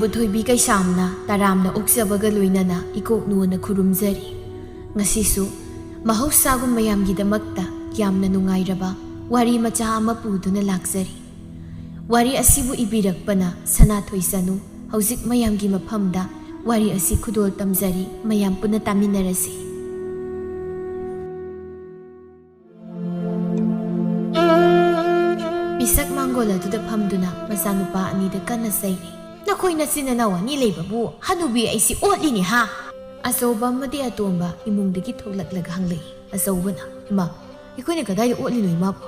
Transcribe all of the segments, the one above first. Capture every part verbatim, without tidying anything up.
ꯊꯣꯏꯕꯤ ꯀꯩꯁꯥꯝꯅ ꯇꯔꯥꯝꯅ ꯑꯣꯛꯆꯕꯒ ꯂꯣꯏꯅꯅ ꯏꯀꯣꯛ ꯅꯣꯟꯅ ꯈꯨꯔꯨꯝꯖꯔꯤ꯫ ꯉꯁꯤꯁꯨ ꯃꯍꯧꯁꯥꯒꯨꯝ ꯃꯌꯥꯝꯒꯤꯗꯃꯛꯇ ꯌꯥꯝꯅ ꯅꯨꯡꯉꯥꯏꯔꯕ ꯋꯥꯔꯤ ꯃꯆꯥ ꯑꯃ ꯄꯨꯗꯨꯅ ꯂꯥꯛꯆꯔꯤ꯫ ꯋꯥꯔꯤ ꯑꯁꯤꯕꯨ ꯏꯕꯤꯔꯛꯄꯅ ꯁꯅꯥꯊꯣꯏ ꯆꯅꯨ꯫ ꯍꯧꯖꯤꯛ ꯃꯌꯥꯝꯒꯤ ꯃꯐꯝꯗ ꯋꯥꯔꯤ ꯑꯁꯤ ꯈꯨꯗꯣꯜ ꯇꯝꯖꯔꯤ, ꯃꯌꯥꯝ ꯄꯨꯟꯅ ꯇꯥꯃꯤꯟꯅꯔꯁꯤ꯫ ꯄꯤꯁꯛ ꯃꯥꯡꯒꯣꯜ ꯑꯗꯨꯗ ꯐꯝꯗꯨꯅ ꯃꯆꯥꯅꯨꯄꯥ ꯑꯅꯤꯗ ꯀꯟꯅ ꯆꯩꯔꯤ꯫ "ꯅꯈꯣꯏ ꯅꯆꯤꯟ ꯅꯅꯥꯎ ꯑꯅꯤ ꯂꯩꯕꯕꯨ ꯍꯅꯨꯕꯤ ꯑꯩꯁꯤ ꯑꯣꯠꯂꯤꯅꯦ ꯍꯥ?" ꯑꯆꯧꯕ ꯑꯃꯗꯤ ꯑꯇꯣꯝꯕ ꯏꯃꯨꯡꯗꯒꯤ ꯊꯣꯛꯂꯛꯂꯒ ꯍꯪꯂꯛꯏ꯫ ꯑꯆꯧꯕꯅ, "ꯏꯃꯥ, ꯑꯩꯈꯣꯏꯅ ꯀꯗꯥꯏꯗ ꯑꯣꯠꯂꯤꯅꯣ ꯏꯃꯥꯕꯨ?"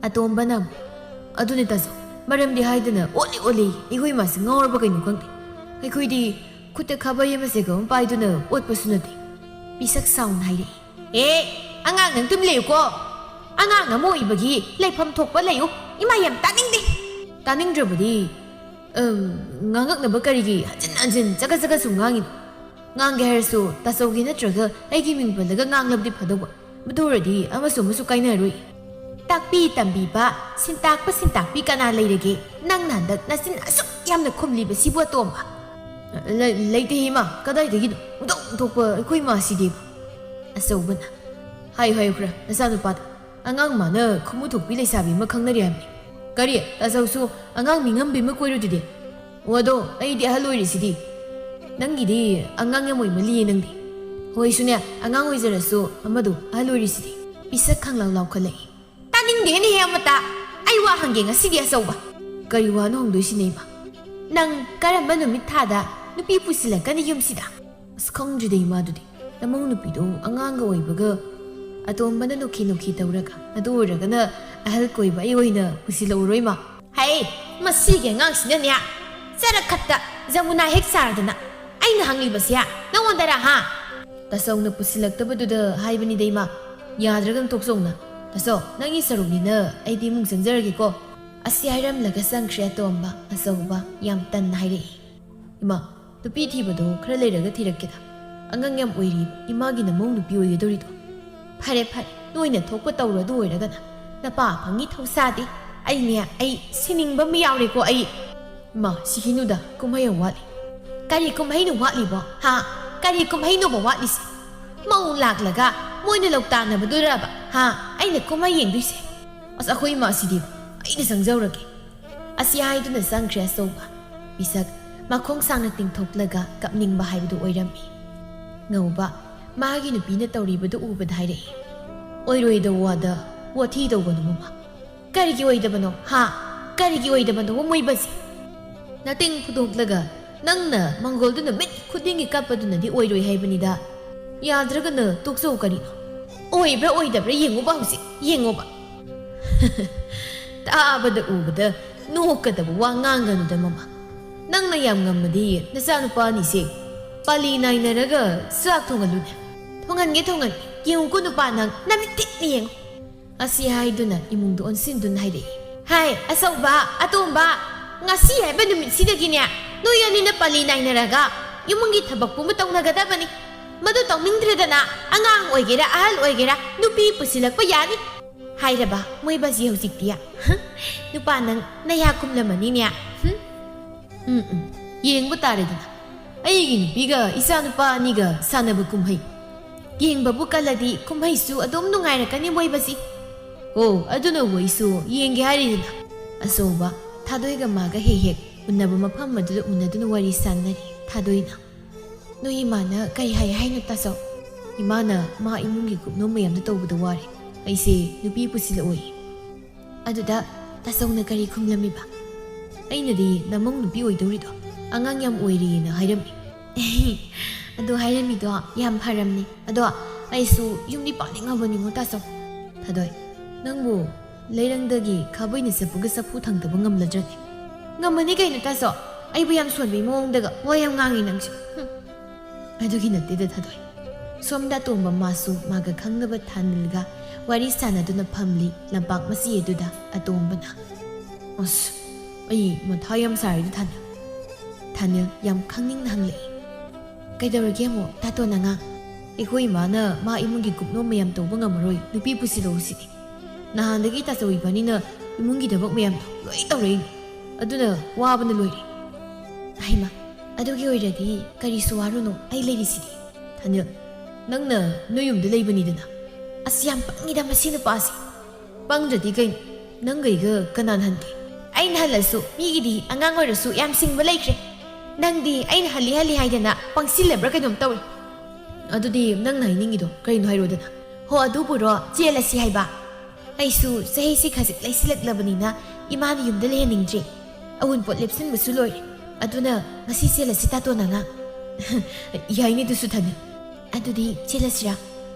ꯑꯇꯣꯝꯕꯅ ꯑꯃꯨꯛ, "ꯑꯗꯨꯅꯦ ꯇꯥꯆꯧ, ꯃꯔꯝꯗꯤ ꯍꯥꯏꯗꯅ ꯑꯣꯠꯂꯤ ꯑꯣꯠꯂꯤ, ꯑꯩꯈꯣꯏ ꯏꯃꯥꯁꯤ ꯉꯥꯎꯔꯕ ꯀꯩꯅꯣ ꯈꯪꯗꯦ꯫ ꯑꯩꯈꯣꯏꯗꯤ ꯈꯨꯠꯇ ꯈꯥꯕꯩ ꯑꯃ ꯁꯦꯒ ꯑꯃ ꯄꯥꯏꯗꯨꯅ ꯑꯣꯠꯄꯁꯨ ꯅꯠꯇꯦ꯫" ꯄꯤꯁꯛ ꯆꯥꯎꯅ ꯍꯥꯏꯔꯛꯏ꯫ "ꯑꯦ, ꯑꯉꯥꯡ ꯅꯪ ꯇꯨꯝ ꯂꯩꯌꯨꯀꯣ꯫ ꯑꯉꯥꯡ ꯑꯃ ꯑꯣꯏꯕꯒꯤ ꯂꯩꯐꯝ ꯊꯣꯛꯄ ꯂꯩꯌꯨ꯫ ꯏꯃꯥ ꯌꯥꯝ ꯇꯥꯅꯤꯡꯗꯦ꯫" ꯇꯥꯅꯤꯡꯗ꯭ꯔꯕꯗꯤ, ꯑꯝ, ꯉꯥꯡꯉꯛꯅꯕ ꯀꯔꯤꯒꯤ ꯍꯟꯖꯤꯟ ꯍꯟꯖꯤꯟ ꯆꯒꯠ ꯆꯒꯠ ꯁꯨꯝ ꯉꯥꯡꯉꯤꯅꯣ? ꯉꯥꯡꯒꯦ ꯍꯥꯏꯔꯁꯨ ꯇꯥꯆꯧꯒꯤ ꯅꯠꯇ꯭ꯔꯒ ꯑꯩꯒꯤ ꯃꯤꯡ ꯄꯜꯂꯒ ꯉꯥꯡꯂꯕꯗꯤ ꯐꯗꯧꯕ꯫ ꯃꯗꯨ ꯑꯣꯏꯔꯗꯤ ꯑꯃꯁꯨ ꯑꯃꯁꯨ ꯀꯥꯏꯅꯔꯣꯏ꯫ ꯇꯥꯛꯄꯤ ꯇꯝꯕꯤꯕ, ꯁꯤꯟꯇꯥꯛꯄ ꯁꯤꯟꯇꯥꯛꯄꯤ ꯀꯅꯥ ꯂꯩꯔꯒꯦ? ꯅꯪꯅ ꯍꯟꯗꯛ ꯅꯆꯤꯟ ꯑꯁꯨꯛ ꯌꯥꯝꯅ ꯈꯨꯝꯂꯤꯕꯁꯤꯕꯨ, ꯑꯇꯣꯝꯕ? ꯂꯩ-, ꯂꯩꯇꯦ ꯏꯃꯥ, ꯀꯗꯥꯏꯗꯒꯤꯅꯣ? ꯃꯊꯣꯡ ꯊꯣꯛꯄ ꯑꯩꯈꯣꯏ ꯏꯃꯥꯁꯤꯗꯤ꯫ ꯑꯆꯧꯕꯅ, "ꯍꯥꯏꯌꯨ, ꯍꯥꯏꯌꯨ ꯈꯔ ꯅꯆꯥꯅꯨꯄꯥꯗ꯫ ꯑꯉꯥꯡ ꯃꯥꯅ ꯈꯨꯃꯨ ꯊꯣꯛꯄꯤ ꯂꯩꯁꯥꯕꯤ ꯑꯃ ꯈꯪꯅꯔꯤ ꯍꯥꯏꯕꯅꯤ꯫" "ꯀꯔꯤ? ꯇꯥꯆꯧꯁꯨ ꯑꯉꯥꯡ ꯃꯤꯉꯝꯕꯤ ꯑꯃ ꯀꯣꯏꯔꯨꯗꯨꯗꯤ?" "ꯑꯣ, ꯑꯗꯣ ꯑꯩꯗꯤ ꯑꯍꯜ ꯑꯣꯏꯔꯤꯁꯤꯗꯤ꯫ ꯅꯪꯒꯤꯗꯤ ꯑꯉꯥꯡ ꯌꯥꯝ ꯑꯣꯏꯃꯜꯂꯤꯌꯦ ꯅꯪꯗꯤ꯫" "ꯍꯣꯏꯁꯨꯅꯦ, ꯑꯉꯥꯡ ꯑꯣꯏꯖꯔꯁꯨ ꯑꯃꯗꯣ ꯑꯍꯜ ꯑꯣꯏꯔꯤꯁꯤꯗꯤ꯫" ꯄꯤꯁꯛ ꯈꯪꯂꯥꯎ ꯂꯥꯎꯈꯠꯂꯛꯏ꯫ "ꯇꯥꯅꯤꯡꯗꯦꯅꯦꯍꯦ ꯑꯃꯇ꯫ ꯑꯩ ꯋꯥ ꯍꯪꯒꯦ ꯉꯁꯤꯗꯤ, ꯑꯆꯧꯕ꯫" "ꯀꯔꯤ ꯋꯥꯅꯣ ꯍꯪꯗꯣꯏꯁꯤꯅ, ꯏꯃꯥ?" "ꯅꯪ ꯀꯔꯝꯕ ꯅꯨꯃꯤꯠ ꯊꯥꯗ ꯅꯨꯄꯤ ꯄꯨꯁꯤꯜꯂꯛꯀꯅꯤ ꯌꯨꯝꯁꯤꯗ?" "ꯑꯁ, ꯈꯪꯗ꯭ꯔꯤꯗ, ꯏꯃꯥ, ꯑꯗꯨꯗꯤ꯫ ꯅꯃꯧ ꯅꯨꯄꯤꯗꯣ ꯑꯉꯥꯡꯒ ꯑꯣꯏꯕꯒ꯫" ꯑꯇꯣꯝꯕꯅ ꯅꯣꯛꯈꯤ ꯅꯣꯛꯈꯤ ꯇꯧꯔꯒ, "ꯑꯗꯨ ꯑꯣꯏꯔꯒꯅ ꯑꯍꯜ ꯀꯣꯏꯕ ꯑꯩ ꯑꯣꯏꯅ ꯄꯨꯁꯤꯜꯂꯛꯎꯔꯣ, ꯏꯃꯥ?" "ꯍꯩ, ꯃꯁꯤꯒꯤ ꯑꯉꯥꯡꯁꯤꯅꯅꯦ, ꯆꯔꯛꯈꯛꯇ ꯖꯃꯨꯅꯥ ꯍꯦꯛ ꯁꯥꯔꯗꯅ꯫ ꯑꯩꯅ ꯍꯪꯂꯤꯕꯁꯦ ꯅꯉꯣꯟꯗꯔꯥ, ꯍꯥ?" "ꯇꯥꯆꯧꯅ ꯄꯨꯁꯤꯜꯂꯛꯇꯕꯗꯨꯗ ꯍꯥꯏꯕꯅꯤꯗ, ꯏꯃꯥ꯫ ꯌꯥꯗ꯭ꯔꯒꯅ ꯇꯣꯛꯆꯧꯅ꯫ ꯇꯥꯆꯧ, ꯅꯪꯒꯤ ꯁꯔꯨꯛꯅꯤꯅ ꯑꯩꯗꯤ ꯏꯃꯨꯡ ꯆꯪꯖꯔꯒꯦꯀꯣ꯫" ꯑꯁꯤ ꯍꯥꯏꯔꯝꯂꯒ ꯆꯪꯈ꯭ꯔꯦ ꯑꯇꯣꯝꯕ꯫ ꯑꯆꯧꯕ ꯌꯥꯝ ꯇꯟꯅ ꯍꯥꯏꯔꯛꯏ꯫ "ꯏꯃꯥ, ꯅꯨꯄꯤ ꯊꯤꯕꯗꯣ ꯈꯔ ꯂꯩꯔꯒ ꯊꯤꯔꯛꯀꯦꯗ꯫ ꯑꯉꯥꯡ ꯌꯥꯝ ꯑꯣꯏꯔꯤ, ꯏꯃꯥꯒꯤ ꯅꯃꯧ ꯅꯨꯄꯤ ꯑꯣꯏꯒꯗꯧꯔꯤꯗꯣ꯫" "ꯐꯔꯦ, ꯐꯔꯦ, ꯅꯣꯏꯅ ꯊꯣꯛꯄ ꯇꯧꯔꯣ, ꯑꯗꯨ ꯑꯣꯏꯔꯒꯅ꯫ ꯅꯄꯥ ꯐꯪꯉꯤ ꯊꯧꯁꯥꯗꯦ꯫ ꯑꯩꯅꯦ, ꯑꯩ ꯁꯤꯅꯤꯡꯕ ꯑꯃ ꯌꯥꯎꯔꯦꯀꯣ ꯑꯩ꯫" ꯃꯥ, ꯁꯤꯈꯤꯅꯨꯗ, ꯀꯨꯝꯍꯩ ꯌꯥꯝ ꯋꯥꯠꯂꯤ꯫ ꯀꯔꯤ ꯀꯨꯝꯍꯩꯅꯣ ꯋꯥꯠꯂꯤꯕꯣ? ꯍꯥ? ꯀꯔꯤ ꯀꯨꯝꯍꯩꯅꯣꯕ ꯋꯥꯠꯂꯤꯁꯦ? ꯃꯧ ꯂꯥꯛꯂꯒ ꯃꯣꯏꯅ ꯂꯧꯇꯥꯟꯅꯕꯗꯨꯔꯕ? ꯍꯥ? ꯑꯩꯅ ꯀꯨꯝꯍꯩ ꯌꯦꯡꯗꯣꯏꯁꯦ? ꯑꯁ, ꯑꯩꯈꯣꯏ ꯏꯃꯥꯁꯤꯗꯤ꯫ ꯑꯩꯅ ꯆꯪꯖꯧꯔꯒꯦ꯫ ꯑꯁꯤ ꯍꯥꯏꯗꯨꯅ ꯆꯪꯈ꯭ꯔꯦ ꯑꯆꯧꯕ꯫ ꯃꯤꯁꯛ ꯃꯈꯣꯡ ꯁꯥꯡꯅ ꯇꯤꯡꯊꯣꯛꯂꯒ ꯀꯞꯅꯤꯡꯕ ꯍꯥꯏꯕꯗꯨ ꯑꯣꯏꯔꯝꯃꯤ꯫ ꯉꯧꯕ ꯃꯥꯒꯤ ꯅꯨꯄꯤꯅ ꯇꯧꯔꯤꯕꯗꯨ ꯎꯕꯗ ꯍꯥꯏꯔꯛꯏ, "ꯑꯣꯏꯔꯣꯏꯗꯕ ꯋꯥꯗ ꯋꯥꯊꯤ ꯇꯧꯒꯅꯨ, ꯃꯃꯥ꯫ ꯀꯔꯤꯒꯤ ꯑꯣꯏꯗꯕꯅꯣ, ꯍꯥ? ꯀꯔꯤꯒꯤ ꯑꯣꯏꯗꯕꯅꯣ, ꯃꯣꯏꯕꯁꯤ? ꯅꯇꯤꯡ ꯐꯨꯗꯣꯛꯂꯒ ꯅꯪꯅ ꯃꯪꯒꯣꯜꯗꯨꯅ ꯃꯤꯠ ꯈꯨꯗꯤꯡꯒꯤ ꯀꯞꯄꯗꯨꯅꯗꯤ ꯑꯣꯏꯔꯣꯏ ꯍꯥꯏꯕꯅꯤꯗ꯫ ꯌꯥꯗ꯭ꯔꯒꯅ ꯇꯣꯛꯆꯧ ꯀꯔꯤꯅꯣ? ꯑꯣꯏꯕ꯭ꯔꯥ ꯑꯣꯏꯗꯕ꯭ꯔꯥ ꯌꯦꯡꯉꯨꯕ ꯍꯧꯖꯤꯛ, ꯌꯦꯡꯉꯨꯕ꯫" "ꯇꯥꯕꯗ ꯎꯕꯗ ꯅꯣꯛꯀꯗꯕ ꯋꯥ ꯉꯥꯡꯒꯅꯨꯗ, ꯃꯃꯥ꯫ ꯅꯪꯅ ꯌꯥꯝ ꯉꯝꯃꯗꯤ ꯅꯆꯥꯅꯨꯄꯥ ꯑꯅꯤꯁꯦ ꯄꯥꯂꯤ ꯅꯥꯏꯅꯔꯒ ꯆꯥꯛ ꯊꯣꯡꯍꯜꯂꯨꯅꯦ꯫" "ꯊꯣꯡꯍꯟꯒꯦ, ꯊꯣꯡꯍꯟꯒꯦ꯫ ꯌꯦꯡꯉꯨꯀꯣ ꯅꯨꯄꯥ ꯅꯪ, ꯅꯃꯤꯠ ꯊꯤꯠꯅ ꯌꯦꯡꯉꯨ꯫" ꯑꯁꯤ ꯍꯥꯏꯗꯨꯅ ꯏꯃꯨꯡꯗ ꯑꯣꯟꯁꯤꯟꯗꯨꯅ ꯍꯥꯏꯔꯛꯏ, "ꯍꯥꯏ, ꯑꯆꯧꯕ, ꯑꯇꯣꯝꯕ, ꯉꯁꯤ ꯍꯥꯏꯕ ꯅꯨꯃꯤꯠꯁꯤꯗꯒꯤꯅꯦ ꯅꯣꯏ ꯑꯅꯤꯅ ꯄꯥꯂꯤ ꯅꯥꯏꯅꯔꯒ ꯏꯃꯨꯡꯒꯤ ꯊꯕꯛ ꯄꯨꯝꯕ ꯇꯧꯅꯒꯗꯕꯅꯤ꯫ ꯃꯗꯨ ꯇꯧꯅꯤꯡꯗ꯭ꯔꯦꯗꯅ ꯑꯉꯥꯡ ꯑꯣꯏꯒꯦꯔꯥ ꯑꯍꯜ ꯑꯣꯏꯒꯦꯔꯥ ꯅꯨꯄꯤ ꯄꯨꯁꯤꯜꯂꯛꯄ ꯌꯥꯅꯤ꯫" ꯍꯥꯏꯔꯕ ꯃꯣꯏꯕꯁꯤ ꯍꯧꯖꯤꯛꯇꯤ꯫ "ꯍꯝ, ꯅꯨꯄꯥ ꯅꯪ ꯅꯌꯥ ꯀꯨꯝꯂꯝꯃꯅꯤꯅꯦ꯫ ꯍꯝ, ꯎꯝ, ꯎꯝ, ꯌꯦꯡꯕ ꯇꯥꯔꯦꯗꯅ꯫ ꯑꯩꯒꯤ ꯅꯨꯄꯤꯒ ꯏꯆꯥ ꯅꯨꯄꯥ ꯑꯅꯤꯒ ꯁꯥꯟꯅꯕ ꯀꯨꯝꯍꯩ꯫ ꯌꯦꯡꯕꯕꯨ ꯀꯜꯂꯗꯤ ꯀꯨꯝꯍꯩꯁꯨ ꯑꯗꯨꯝ ꯅꯨꯡꯉꯥꯏꯔꯛꯀꯅꯤ ꯃꯣꯏꯕꯁꯤ꯫ ꯑꯣ, ꯑꯗꯨꯅꯕꯨ ꯑꯩꯁꯨ ꯌꯦꯡꯒꯦ ꯍꯥꯏꯔꯤꯗꯅ꯫" ꯑꯆꯧꯕ ꯊꯥꯗꯣꯏꯒ ꯃꯥꯒ ꯍꯦꯛ ꯍꯦꯛ ꯎꯅꯕ ꯃꯐꯝ ꯑꯗꯨꯗ ꯎꯅꯗꯨꯅ ꯋꯥꯔꯤ ꯁꯥꯟꯅꯔꯤ꯫ ꯊꯥꯗꯣꯏꯅ, "ꯅꯣꯏ ꯏꯃꯥꯅ ꯀꯔꯤ ꯍꯥꯏ ꯍꯥꯏꯅꯣ ꯇꯥꯆꯧ?" "ꯏꯃꯥꯅ ꯃꯥ ꯏꯃꯨꯡꯒꯤ ꯀꯨꯞꯅꯣꯝ ꯃꯌꯥꯝꯗ ꯇꯧꯕꯗ ꯋꯥꯔꯦ꯫ ꯑꯩꯁꯦ ꯅꯨꯄꯤ ꯄꯨꯁꯤꯜꯂꯛꯑꯣꯏ꯫" ꯑꯗꯨꯗ ꯇꯥꯆꯧꯅ ꯀꯔꯤ ꯈꯨꯝꯂꯝꯃꯤꯕ? "ꯑꯩꯅꯗꯤ ꯅꯃꯧ ꯅꯨꯄꯤ ꯑꯣꯏꯗꯧꯔꯤꯗꯣ ꯑꯉꯥꯡ ꯌꯥꯝ ꯑꯣꯏꯔꯤꯅ ꯍꯥꯏꯔꯝꯃꯤ꯫" "ꯑꯗꯨ ꯍꯥꯏꯔꯝꯃꯤꯗꯣ ꯌꯥꯝ ꯐꯔꯝꯅꯤ꯫ ꯑꯗꯣ ꯑꯩꯁꯨ ꯌꯨꯝꯗꯤ ꯄꯥꯅꯤꯡꯉꯕꯅꯤꯉꯣ ꯇꯥꯆꯧ꯫" "ꯊꯥꯗꯣꯏ, ꯅꯪꯕꯨ ꯂꯩꯔꯪꯗꯒꯤ ꯈꯥꯕꯩꯅ ꯆꯠꯄꯒ ꯆꯐꯨ ꯊꯥꯡꯗꯕ ꯉꯝꯂꯗ꯭ꯔꯅꯦ?" "ꯉꯝꯃꯅꯤ ꯀꯩꯅꯣ ꯇꯥꯆꯧ꯫ ꯑꯩꯕꯨ ꯌꯥꯝ ꯁꯣꯟꯕꯩ ꯃꯑꯣꯡꯗꯒ ꯋꯥ ꯌꯥꯝ ꯉꯥꯡꯉꯤ ꯅꯪꯁꯨ꯫" ꯍꯨꯝ꯫ ꯑꯗꯨꯒꯤ ꯅꯠꯇꯦꯗ ꯊꯥꯗꯣꯏ꯫ ꯁꯣꯝꯗ ꯑꯇꯣꯝꯕ ꯃꯥꯁꯨ ꯃꯥꯒ ꯈꯪꯅꯕ ꯊꯥꯅꯤꯜꯒ ꯋꯥꯔꯤ ꯁꯥꯟꯅꯗꯨꯅ ꯐꯝꯂꯤ ꯂꯝꯄꯥꯛ ꯃꯆꯤ ꯑꯗꯨꯗ꯫ ꯑꯇꯣꯝꯕꯅ, "ꯑꯁ, ꯑꯩ ꯃꯊꯥ ꯌꯥꯝ ꯁꯥꯔꯦꯗ ꯊꯥꯅꯤꯜ꯫" ꯊꯥꯅꯤꯜ ꯌꯥꯝ ꯈꯪꯅꯤꯡꯅ ꯍꯪꯂꯛꯏ, "ꯀꯩꯗꯧꯔꯒꯦ ꯑꯃꯨꯛ ꯇꯥꯇꯣꯟ ꯑꯉꯥꯡ?" "ꯑꯩꯈꯣꯏ ꯏꯃꯥꯅ ꯃꯥ ꯏꯃꯨꯡꯒꯤ ꯀꯨꯞꯅꯣꯝ ꯃꯌꯥꯝ ꯇꯧꯕ ꯉꯝꯃꯔꯣꯏ, ꯅꯨꯄꯤ ꯄꯨꯁꯤꯜꯂꯛꯎ ꯁꯤꯅꯤ꯫ ꯅꯍꯥꯟꯗꯒꯤ ꯇꯥꯆꯧ ꯏꯕꯥꯅꯤꯅ ꯏꯃꯨꯡꯒꯤ ꯊꯕꯛ ꯃꯌꯥꯝꯗꯣ ꯂꯣꯏ ꯇꯧꯔꯛꯏꯅꯤ꯫ ꯑꯗꯨꯅ ꯋꯥꯕꯅ ꯂꯣꯏꯔꯦ꯫ ꯍꯩꯃ, ꯑꯗꯨꯒꯤ ꯑꯣꯏꯔꯗꯤ ꯀꯔꯤꯁꯨ ꯋꯥꯔꯨꯅꯨ, ꯑꯩ ꯂꯩꯔꯤꯁꯤꯗꯤ꯫ ꯊꯥꯅꯤꯜ, ꯅꯪꯅ ꯅꯣꯏ ꯌꯨꯝꯗ ꯂꯩꯕꯅꯤꯗꯅ꯫ ꯑꯁ, ꯌꯥꯝ ꯄꯪꯉꯤꯗ ꯃꯁꯤ ꯅꯨꯄꯥꯁꯦ꯫ ꯄꯪꯗ꯭ꯔꯗꯤ ꯀꯩꯅꯣ? ꯅꯪꯒꯩꯒ ꯀꯅꯥꯅ ꯍꯟꯒꯦ? ꯑꯩꯅ ꯍꯜꯂꯁꯨ ꯃꯤꯒꯤꯗꯤ ꯑꯉꯥꯡ ꯑꯣꯏꯔꯁꯨ ꯌꯥꯝ ꯁꯤꯡꯕ ꯂꯩꯈ꯭ꯔꯦ꯫ ꯅꯪꯗꯤ ꯑꯩꯅ ꯍꯜꯂꯤ ꯍꯜꯂꯤ ꯍꯥꯏꯗꯅ ꯄꯪꯁꯤꯜꯂꯕ꯭ꯔꯥ ꯀꯩꯅꯣꯝ ꯇꯧꯔꯦ꯫ ꯑꯗꯨꯗꯤ ꯅꯪꯅ ꯍꯥꯏꯅꯤꯡꯉꯤꯗꯣ ꯀꯔꯤꯅꯣ ꯍꯥꯏꯔꯣꯗꯅ꯫ ꯍꯣ, ꯑꯗꯨꯕꯨꯔꯣ, ꯆꯦꯜꯂꯁꯤ ꯍꯥꯏꯕ? ꯑꯩꯁꯨ ꯆꯍꯤꯁꯤ ꯈꯖꯤꯛ ꯂꯩꯁꯤꯜꯂꯛꯂꯕꯅꯤꯅ ꯏꯃꯥꯅ ꯌꯨꯝꯗ ꯂꯩꯍꯟꯅꯤꯡꯗ꯭ꯔꯦ꯫ ꯑꯋꯨꯟꯄꯣꯠ ꯂꯦꯞꯁꯤꯟꯕꯁꯨ ꯂꯣꯏꯔꯦ꯫ ꯑꯗꯨꯅ ꯉꯁꯤ ꯆꯦꯜꯂꯁꯤ ꯇꯥꯇꯣꯟ ꯑꯉꯥꯡ꯫ ꯌꯥꯏꯅꯦ ꯑꯗꯨꯁꯨ ꯊꯥꯅꯤꯜ꯫ ꯑꯗꯨꯗꯤ ꯆꯦꯜꯂꯁꯤꯔꯥ?